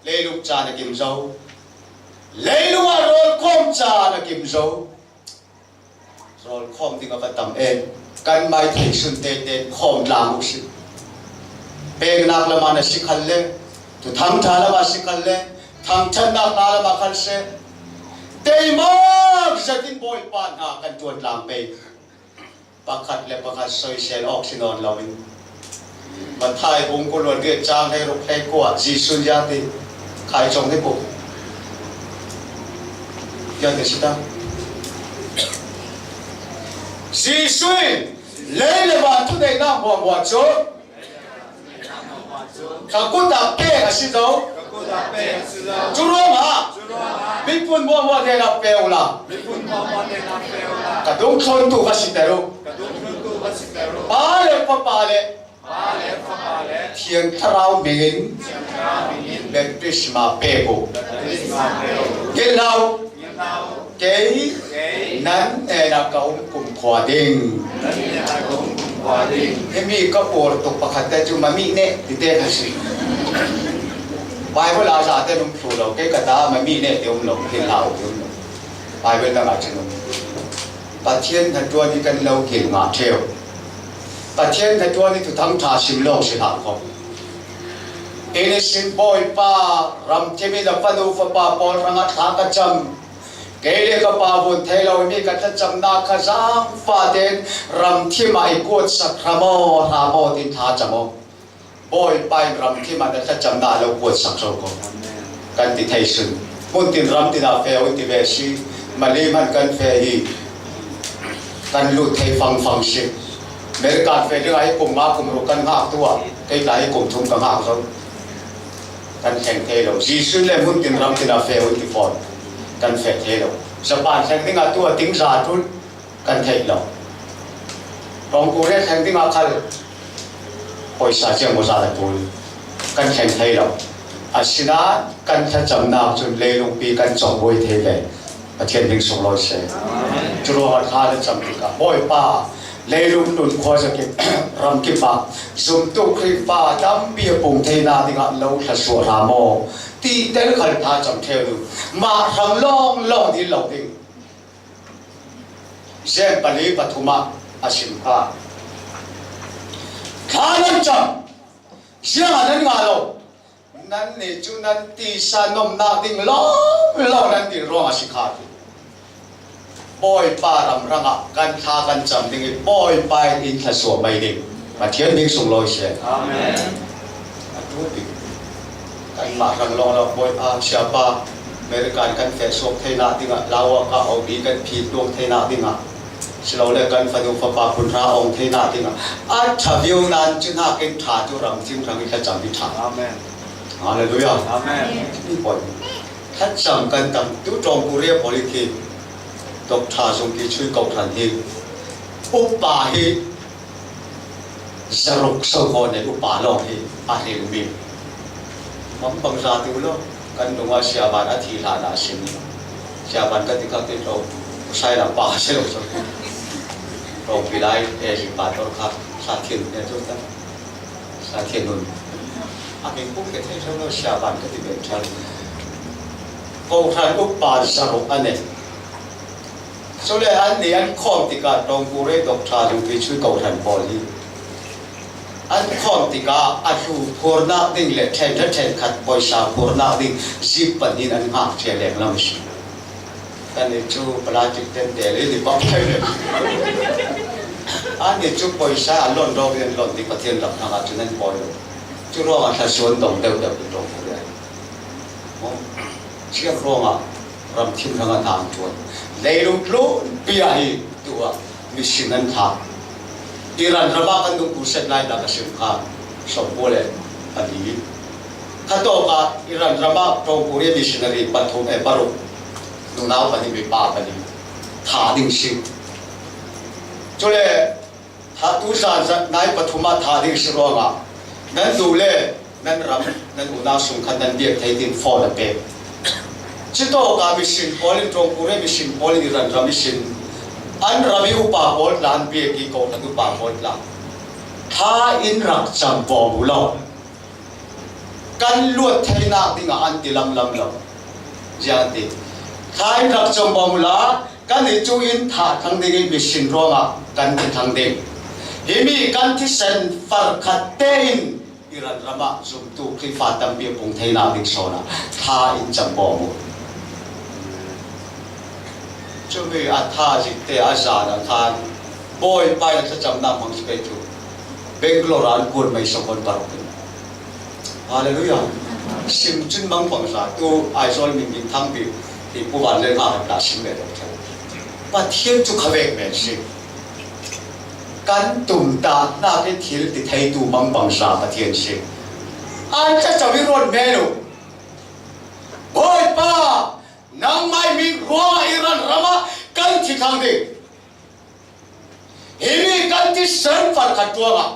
Leilung caan a kim zo. Leilung ah rawlkhawm caan a kim zo. Rawlkhawm ding a va tam em. Kan mai thei sun tete khawm tlang uh si. Peknak lamah na si khan le, thuthang ṭha lamah si khan le, thangṭhatnak hna lamah khan seh, teimak zetin Bawipa hna kan ṭuan tlang pei. Pakhat le pakhat soisel awk si nawn loin, Matthai bung kul le riat cang hleiruk hleikua, Jesuh in ziang ti khai cawng hi pu. Ziang ti si ta. Jesuh in lei le van thuneihnak hmuahhmuah cu ka kut ah pek a si zo. Ka kut ah pek a si zo. Cu ruangah, cu ruangah, miphun hmuahhmuah hnenah pe u la. Miphun hmuahhmuah hnenah pe u la. Ka dungthluntu va siter u. Ka dungthluntu va siter u. Pa le Fapa le, Pa le Fapa le, Thiang Thlarau hmingin, Thiang Thlarau hmingin, baptisma pek u. Baptisma pek u. Ngilh hlah u. Ngilh hlah u. Kei, kei, nan hnenah ka um kumkhua ding. Nan hnenah ka um kumkhua ding. Himi ka ur tuk pakhat te cu mami neh ti te kha si. Bible ah zate um thlu lo, kei ka ta mami neh ti um lo, ngilh hlah u ti um lo. Bible dang ah cun um. Pathian hnaṭuan hi kan lo ngilh ngah ṭheu. Pathian hnaṭuan hi thuthang ṭha sim lawng si hlah kho. Inn a sin Bawipa, ramthim in a fanu fapa pawl hrangah thla ka cam. Kei le ka Pa vun thei lo, himi ka thlacamnak kha zaangfah tein ramthim ah i kuatsak hram aw, hram aw, tin thla cam aw. Bawipa in ramthim ah na thlacamnak a lo kuatsak zo ko, kan ti thei sun. Hmun tin ram tin ah feh u ti ve si, Mali hman kan feh hi, kan lut thei fangfang si. America feh dingah hi kum nga kum ruk kan ngak tu ah, kei tla hi kum thum ka ngak zo. Kan thleng thei lo. Jesuh le hmun tin ram tin ah feh u ti fawn, kan feh thei lo. Japan thleng dingah tu a ting za ṭul kan theih lo. Ṭawng Korea thleng dingah khal pawisa ciang maw zat a ṭul kan thleng thei lo. Asinain kan thlacamnak cun leilungpi kan cawngbuai thei ve. Pathian hming sunglawi seh. Curuangah thla na cam tikah, Bawipa, leilung tlun khuazakip, ramkip ah zumtu Khrihfa tampi a pung theinak dingah lo thlasuah hram aw, ti tel khal thla cam ṭheu duh. Mah hrang lawnglawng dil lo ding. Ziang pali pathum ah a sim kha. Thla nan cam, ziangah nan ngah lo? Nannih cu nan tisa nomnak ding lawnglawng nan dil ruang a si kha ti. Bawipa ram hrangah kan thla kan cam ding i Bawipa in in thlasuah mai ding. Pathian hming sunglawi seh. Amen. A tu bik. Kanmah hrang lawnglawng Bawi, a, Siapa, American kan feh suak theinak dingah, Laua ka omi kan phit luang theinak dingah, silole kan fanu fapa phun hra awng theinak dingah, a ṭha viau nan cu hnakin ṭha cu ramthim hrang i thlacam hi ṭha. Amen. Hallelujah. Amen. Hi point. Thlacam kan tam tu Ṭawng Korea pawl hi khi Doctor Zungki Chui Kohhran hi upa hi zaruk so khaw nih upa lawng hi a hrilmi. Bang bang za ti u law, kan dungah Siaban a thi hlan ah a si mi. Siaban ka ti kha ti ṭawng, Sai lam pa a si lo so. Ṭawng Pilai, eh, si pa tor kha, sa thin, eh, tu ta. Sa thin nun. A min pum ke thei so lo, Siaban ka ti ve ṭhan. Kohhran upa zaruk a nei. Cule annih an khawm tikah Ṭawng Korea Doctor Zungki Chui Kohhran pawl hi an khawm tikah a hlu phurnak ding le ṭhen ṭha ṭhen khat pawisa phurnak ding zip pahnih an ngak cia lenglam a si. Kannih cu plastic tente le ni bak thei le. Annih cu pawisa a lon dawk in lon ti Pathian ram hnangah cun an pawi lo. Cu ruangah thlasuan dong deuh deuh in Ṭawng Korea. Maw? Siang ruangah ramthim hrangah hna an ṭuan. Leilung tlunpi ah hi tu ah mission an thlah. Iran ram ah kan dungku set lai dah ka sim kha, sawmkua le pali. Khatawk ah Iran ram ah Ṭawng Korea missionary pathum, eh, paruk, nunau pahnih, mipa pahnih thah ding si. Cule Hatu zan zat nai pathum ah thah ding si ruangah nan duh le nan ram, nan unau sung khan nan biak thei ding phone a pek. Cutawk ah mission pawl in, Ṭawng Korea mission pawl in Iran ram ihsin an ram i upa pawl tla an biak i, Kohhran upa pawl tla thla in rak cam bawm u law. kan luat theinak dingah an ti lamlam lo. Ziang ti, thain rak cawmbawm uhla, kan i cu in thah thang dingin mission ruangah kan ti thang ding. Himi kan thisen farkhat tein Iran ramah zumtu Khrihfa tampi a pung theinak ding sawnah tha in cawmbawm uh. Cumi a tha zikte a zan a khan Bawipa in a thlacamnak hmang si pei cu Bangalore ah an kuat mai sokon paruk in. Hallelujah. Sim cun mang bangza tu Aizawl min min thang bik hi pu van le hna kan dah sim ve deuh ṭheu. Pathian cu kha vek men si. Kan tumtahnak i thil ti theitu mang bangza Pathian si. An caco i ruat men uh. Bawipa, nangmai min ruangah Iran ramah kan thi thang ding. Himi kan thisen farkhat ruangah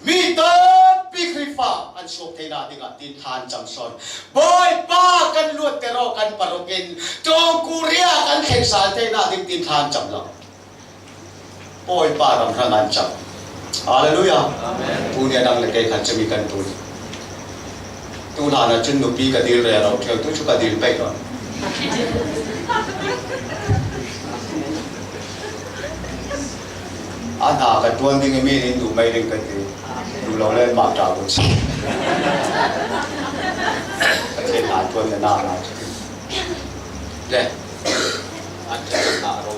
mi tampi Khrihfa an suak theinak dingah tin thla an cam sawn. Bawipa, kan luatter aw kan paruk in Tawng Korea kan thleng sal theinak ding tin thla an cam lo. Bawipa ram hrang an cam. Hallelujah. Amen. Tuni a nang le kei khan cumi kan ṭul. Tu hlan ah cun nupi ka dil rero ṭheu, tu cu ka dil pei lo. A hna ka ṭuan ding i mi nih duh mai ding ka ti. Duh lo le mah ṭa ko si. Pathian hna ṭuan na na na cu. Le. An ṭha hna ro.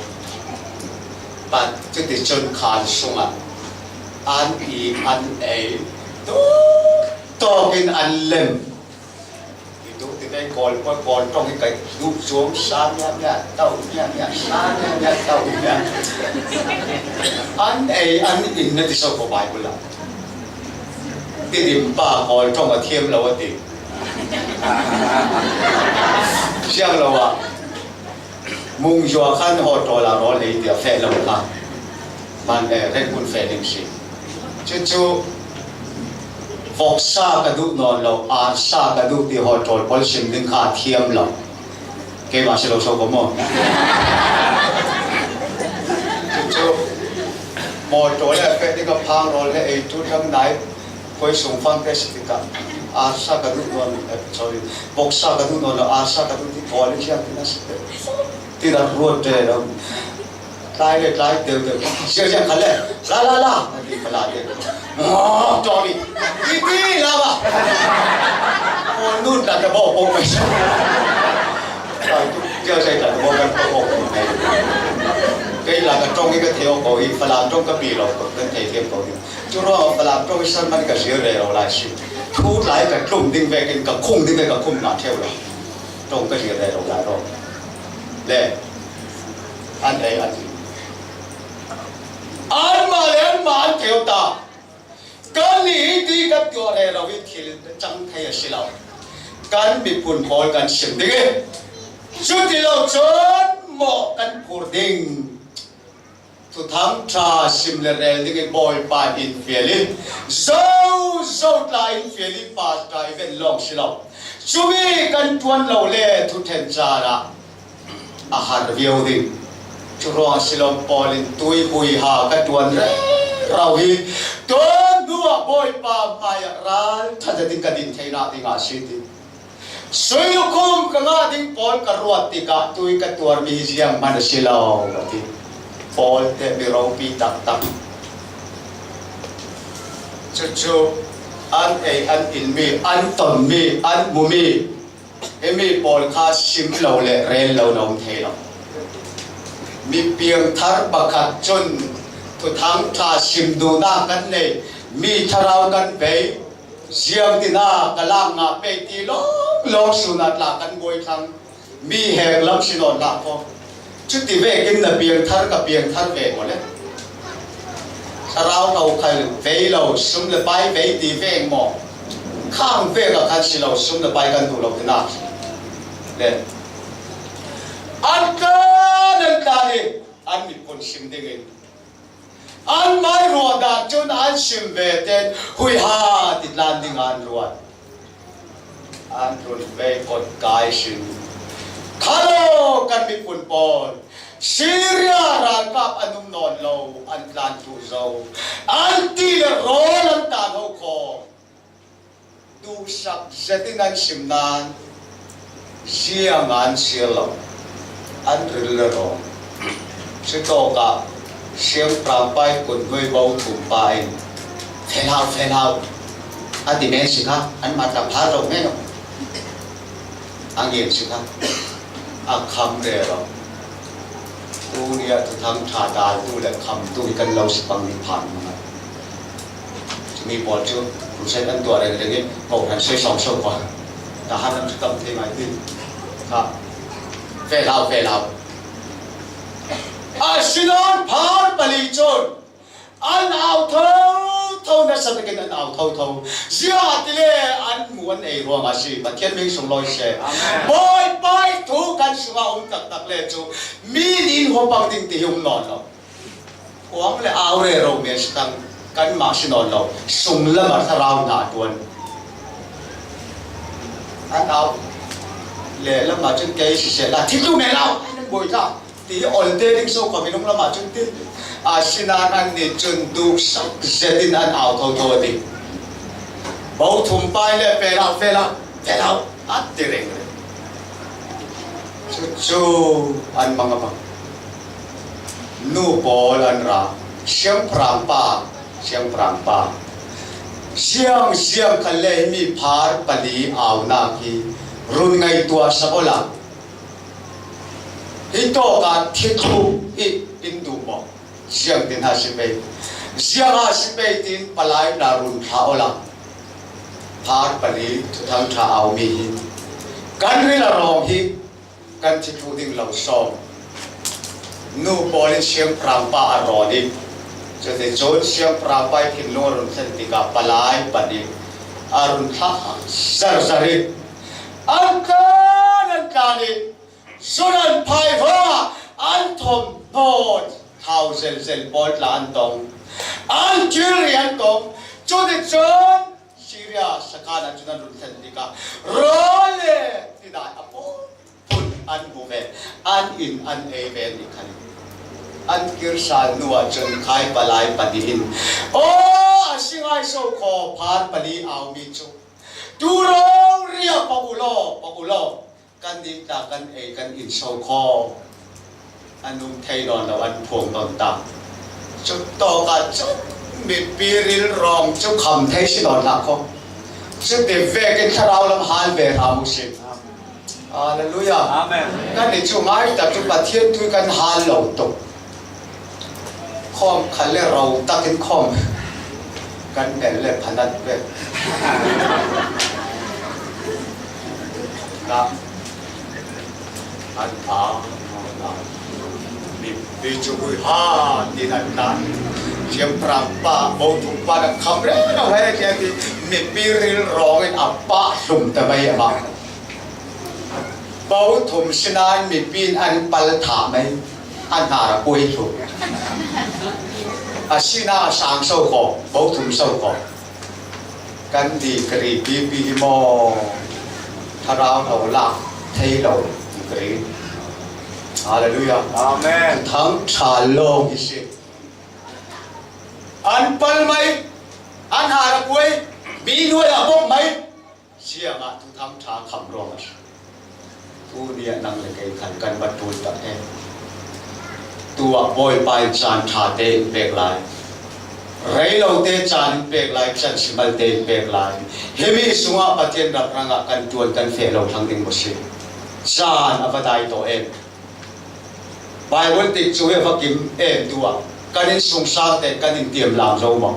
Pat cuticun khan sungah an i an ei. Tu tawk in an lem. Hi tu ti kei Kawl pawl, Kawl ṭong hi kei duh cuang sa mia mia, tau mia mia, sa mia mia, tau mia. An ei, an in na ti so ko Bible ah. Tidim pa Kawl ṭong a thiam lo a ti. Siang lo ah. Mung zua khan hotel ah rawl lei tiah feh lo kha. Man, eh, ren kun feh ding si. Cucu voksa ka duh nawn lo, arsa ka duh ti hotel pawl sim ding kha a thiam lo. Keimah si lo so ko maw? Cucu motor le feh ding a phang rawl le ei tu dang nai. Khuai sung fangte si tikah arsa ka duh nawn, eh, sorry, voksa ka duh nawn lo, arsa ka duh ti kawl in ziang tin a si te. Ti dah ruat te lo. Tlai le tlai deuh deuh. Ziang ziang khat le, la la la, na ti pala te. Oh, sorry. Ti ti la ba. Oh, nun ta ta bo bo mai. Ziang ziang ta ta bo kan ta bo bo mai. Kei la ka ṭong i ka thei ko i, Falam ṭong ka pi lo, kan thei thiam ko i. Cu ruangah Falam ṭong i sermon ka zir rero lai si. Thu tlai ka tlum ding vekin ka khung ding ve ka khum hna ṭheu lo. Ṭong ka zir rero lai rawh. Le an ei an ti. Anmah le anmah an theu ta. Kan i ti kan tuah rero i thil cang thei a si lo. Kan miphun pawl kan sim ding i. Cuti lo cun mawh kan phur ding. Thuthang ṭha sim le rel dingin Bawipa in fial i, zo zo tla in fial i, pastor i ven lawng si lo. Cumi kan ṭuan lo le thuṭhen caah a har viau ding. Cu ruang a si lo, Paul in tui huiha ka ṭuan rero hi, tun hnu ah Bawipa hmaiah ralṭha zetin ka din theinak dingah a si ti. Sui lukhum ka ngah ding pawl ka ruat tikah tui ka tuarmi hi zianghman a si lo, a ti. Paul te mi ropi taktak. Cucu an ei, an inmi, an tonmi, an mumi, himi pawl kha sim lo le rel lo na um thei lo. Mi piangthar pakhat cun Thuthang ṭha sim duhnak kan nei, mi thlarau kan bei, ziangtin ah ka lak ngah pei ti lawng lawng sun ah tla kan buai thlang, mi hek lam si nawn dah ko. Cuti vekin na piangthar ka piangthar ve maw le? Thlarau ko khai vei lo, sum le pai vei ti veng maw? Khang vek a khan si lo, sum le pai kan duh lo tinak le. An tlan, an tlan i an miphun sim dingin an mai ruah dah cun an sim ve ten huiha ti tlan ding an ruat. An run ve kot kai sin. Khalo kan miphun pawl Syria ralkap an um nawn lo, an tlan tu zo, an ti le rawl an tan ho kho. Tu Sak zetin an sim nan, ziang an siar lo, an ril le rawng. Cutawkah siangpahrang pa in kut hnuai bo thum pa in, "Fel hau, fel hau," a ti men si kha, anmah tla phar lo men aw. A ngen si kha, a kham rero. Tuni a Thuthang ṭha daltu le khamtu hi kan lo si pang ni phan mang a. Chumi pawl chu crusade an tuah reng reng in kohran sei sawm sawm pawl. Tahan an chu tam thei ngai ti. Kha. Fel hau, fel hau. Asinain phar pali chun an au thotho, nasa takin an au thotho. Ziangahtile an mu an ei ruangah a si. Pathian min sunglawi se. Amen. Bawipa thu kan sungah um taktak le chu mi nin hua pang ding ti hi um nawn lo. Khuang le au rero men si tang, kanmah si nawn lo. Sung lamah thlarau hna a ṭuan. An au le lamah cun kei siseh la, thil tu men lo, an buai ta. Ti hi olte ding so kha minung lamah cun ti. Asinain annih cun duksak zetin an au thotho a ti. Bo thum pa in le, "Fel hau, fel hau, fel hau," a ti reng reng. Cucu an mang a mang. Nu pawl an ra. Siangpahrang pa, siangpahrang pa. Siang, siang khan le himi phar pali aunak hi run ngaihtuah sak awla. Hi tawkah thithuk hi in duh maw? Ziangtin a si pei. Ziang a si pei tin palai na run thla awla. Phar pali Thuthang ṭha au mi hi. Kan ril a rawng hi kan thithuk ding lo sawm. Nu pawl in siangpahrang pa a rawn i. Cuticun siangpahrang pa i thinlung a run thlen tikah palai pali a run thla zarzar i. An tlan, an tlan i. Sun an phai hrawngah an thawm hnawt, thau zelzel pawl tla an tong, an thilri an tong. Cuticun Syria sakhan ah cun an run thlen tikah rawl le tidai a pawl phun an hmu ve, an inn an ei ve nih khan. An kir sal hnu ah cun khai palai pahnih in, "Aw, a si ngai so khaw, phar pali aumi cu tu rori ah pah u law, pah u law." Kan dik ta, kan ei, kan in so khaw. An um thei nawn lo, an phuang bang ta. Cutawkah cun mipi rilrawng cu kham thei si nawn hlah kho. Cuti vekin thlarau lam hal ve hram u sih. Hallelujah. Amen. Kannih cu ngai tak cu Pathian thu kan hal lo tuk. Khawm khat le ro takin khawm kan mel le phanat ve. Na, an pha, na, mi, mi cu hui ha, ti nan ta. Siangpahrang pa, bo thum pa na kham reng lo he, ti, ti, mipi rilrawng in a pah hlum ta mai amah. Bo thum sinain mipi in an pal thah mai, an hnar a kuai thlu. A sina a sang so khaw, bo thum so khaw. Kan degree pipi hi maw? Thlarau lo lak thei lo degree. Hallelujah. Amen. Thuthang ṭha lawng hi si. An pal mai, an hnar a kuai, mi hnuai a bawmh mai. Ziangah Thuthang ṭha kham ruang a si. Tuni ah nang le kei khan kan va ṭul tak e. Tuah Bawipa in caan ṭha te in pek lai. Rei lo te caan in pek lai, caan simal te in pek lai. Himi sungah Pathian rak hrangah kan ṭuan kan feh lo thlang ding maw si? Caan a va dai tawh em. Bible tikcu hi a va kim em tu ah kan innsungsang te kan in tiamlam zo maw?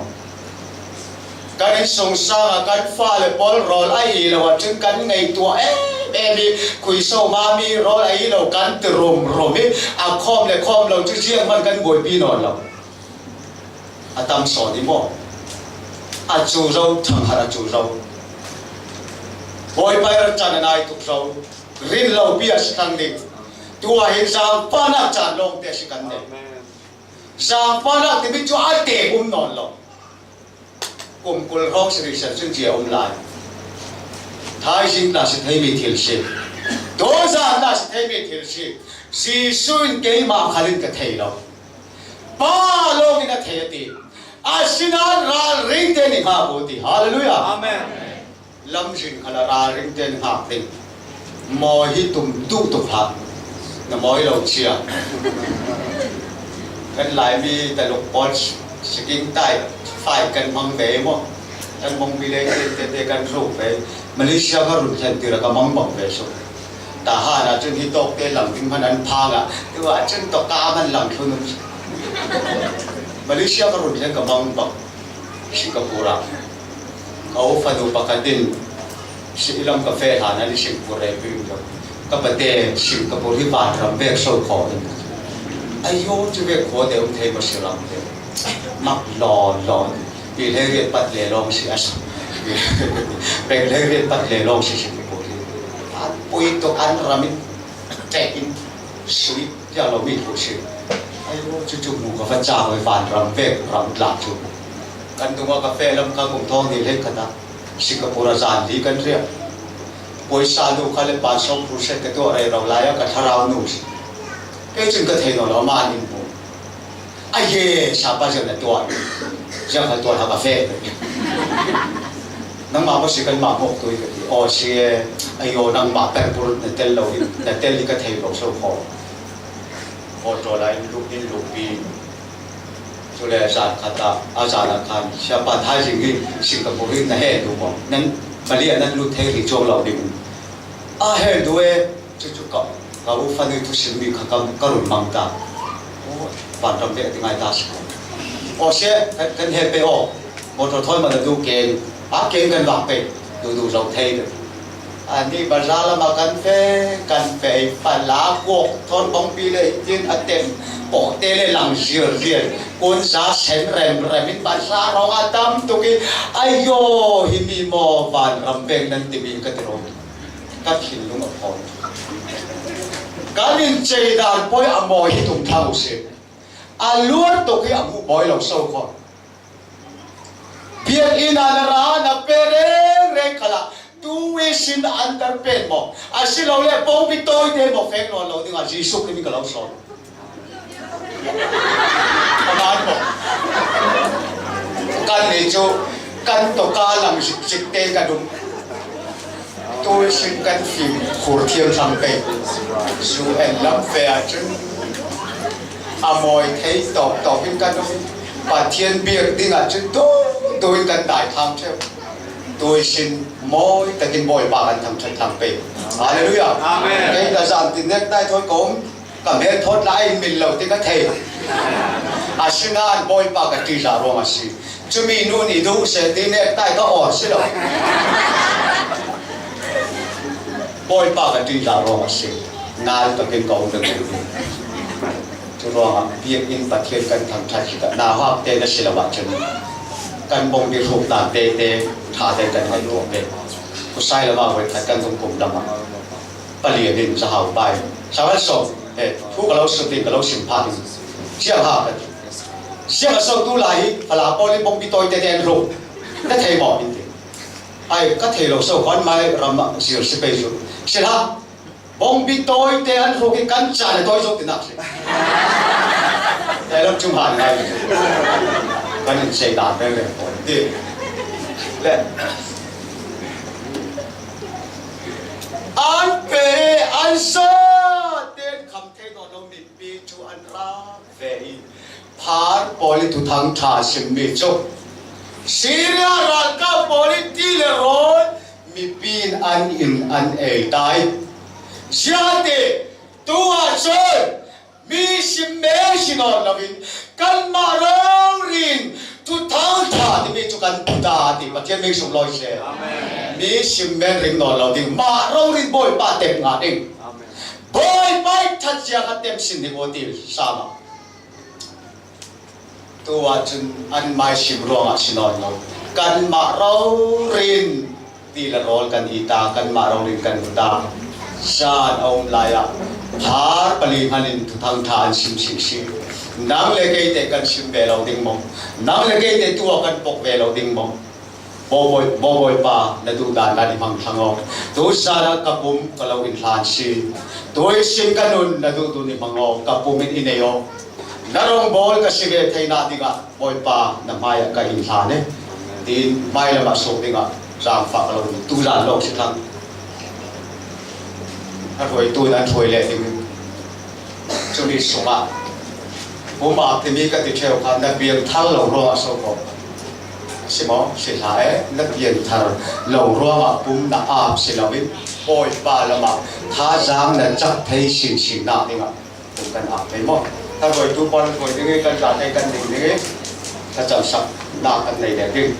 Kan innsungsang ah kan fale pawl rawl a hi lo ahcun kan ngaihtuah em em i khuiso mami rawl a hi lo kan ti rum rum i a khawm le khawm lo cu zianghman kan buaipi nawn lo. A tam sawn i maw? A cu zo, ṭhanghar a cu zo. Bawipa i rak can a nai tuk zo. Rin lopi a si thlang ding. Tuah hin zaangfahnak caan lawngte a si kan nei. Zaangfahnak timi cu a teek um nawn lo. Kum kul hrawng si rih ser cun zia um lai. Thaizing tla si theimi thil si. Dawzan tla si theimi thil si. Jesuh in keimah khal in ka thei lo. Pa lawng in a thei a ti. Asinain ralring te nih hnga ko ti. Hallelujah. Amen. Lamzin khala ralring ten ngak ding. Mawi hi tum duh tuk hlah. Na mawi lo cia. Kan Laimi taluk pawl siking tai fai kan hmang ve maw. Kan hmang bi lei te te kan ruk ve. Malaysia ka run thlen tira ka mang bang ve su. Tahan ah cun hi tawk te lang ding hman an phang ah. Tua cun tawk ka man lang thlun. Malaysia ka run thlen ka mang bang. Singapore ah. Ka u fanu pakhat in si lam ka feh hlan an i Singapore rel pin lo. Ka pate Singapore hi vanram vek so kho in. Ayo cu vek kho te um thei maw si lam te. Mak law law. Pi hlei riat pat le lawng si a si. Peng hlei riat pat le lawng si Singapore hi. An pui tuk an ram in tek in sui. Tiang lo mi thu si. Ai lo cu cu mu ka va ca hoi vanram vek ram tlak cu. Kan tungah ka feh lam ka kum thawng ni hlei khat ah Singapore a zan li kan riak. Pawisa nu kha le pan sawm phu set ka tuah rero lai ah ka thlarau nu si. Kei cun ka thei nawn lo, amah in mu. A ye, sapa ziang na tuah. Ziang kha tuah hna ka feh. Nangmah maw si kanmah hmuak tu i ka ti. Aw si e, ayo nangmah perpur na tel lo hi, na tel hi ka thei lo so kho. Aw tawl ah in luh, in luhpi. Cule zan khat ah, a zan ah khan, siapa thaizing hi Singapore hi na hel duh maw? Nan Mali ah nan lut thei rih cuang lo ding. A hel duh e, cucu ka, ka u fanu thusim mi kha ka, ka run mang ta. Aw, vanram te a ti ngai ta si ko. Aw si e, kan, kan hel pe aw. Motor thawi man a duh ken, a ken kan vak pe, duh duh zo thei deuh. Ani bazar lamah kan feh, kan feh, pala kuak thawn pangpi le tin a tem, pawhte le lang zir zir, kunsa sen rem rem in bazar hrawng a tam tuk i, ayo, hi mi maw vanram peng nan timi ka ti rawh. Ka thinlung a phawn. Kan in cei dan pawi a mawi hi tum thang u si. A luar tuk hi a hmuh bawi lo so kho. Biakinn ah na ra na pe reng reng khalah tuition underpant maw, asilole pawngpi tawite maw fek nawn lo dingah Jesuh khin ka lo sawn. Aman maw? Kan ni cu kan tawka lang zikzik te ka dum. Tuition kan fim khur thiam thlang pei. Zu en lam ve ahcun a mawi thei tawk tawk in kan um. Pathian biak ding ahcun tu tu in kan dai thang ṭheu. Tuition mawi takin Bawipa kan thangṭhat thlang pei. Hallelujah. Amen. Kei ka zan tin nek tai thawi ka um. Ka hmel phawt lai in min lo ti ka thei. Asinain Bawipa ka ṭihzah ruang a si. Cumi nun i duh seh ti nek tai ka aw si lo. Bawipa ka ṭihzah ruang a si. Nal takin ka um deuh deuh. Cu ruangah biakinn Pathian kan thangṭhat hi ka nauhak te na si lo ahcun kan bawngbi hruknak tete ṭha te kan ngei tuah ve. Khusai lamah voikhat kan zungkum lamah palian in zahau pai. Sawan so, eh, thu ka lo sut in ka lo sim phah in. Ziang ha ka ti. Ziang a so tu lai hi, fala pawl in bawngbi tawi tete an hruk. Ka thei maw in ti. Ai, ka thei lo so, khuan mai ram ah zir si pei cu. Si hlah, bawngbi tawi te an hruk hi kan caan a tawi zo tinak si. Te lam cung han ngai. Kan in sei dan reng reng pawl ti. Le. An pe, an sa, ten kham thei nawn lo mipi cu an ra ve i, phar pawl i thuthang ṭha a simmi cu Syria ralkap pawl i ti le rawl mipi in an in an ei tai. Ziate tu ahcun mi sim men si nawn loin kanmah rori in thuthang ṭha timi cu kan phu ta ti, Pathian min sunglawi seh. Amen. Mi sim men ring nawn lo ding, mah rori in Bawipa tep ngah ding. Amen. Bawipa i ṭhat zia kha tep sin ding aw ti, Sam ah. Tu ahcun an mai sim ruangah si nawn lo. Kanmah rori in ti le rawl kan i ta, kanmah rori in kan ta. Zan a um lai ah phar pali hmanh in thuthang ṭha an sim sing si. Nang le kei te kan sim ve lo ding maw? Nang le kei te tu ah kan pok ve lo ding maw? Bawipa, Bawipa, na duhdan kan i hmang thlang aw. Tu zan ah ka pum ka lo in hlan si. Tuition ka nun na duhdan i hmang aw, ka pum in i nei aw. Na rongbawl ka si ve theinak dingah Bawipa na hmaiah ka in hlan e. Tiin hmailam ah suk dingah Zangfah ka lo duh, tuzan lo si thang. A hruaitu nan hruai leh ding. Chumi sungah pum ap timi ka ti ṭheu kha, na piangthar lo ruangah so ko. Si maw? Si hlah e, na piangthar lo ruangah pum na ap si loin Bawipa lamah thazang na chak thei sinsinna dingah pum kan ap thei maw? Tharuaitu pawl hruai ding i, kan zate kan ding ding i, thachansakna kan nei leh ding.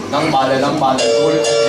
Nangmah le nangmah le tul.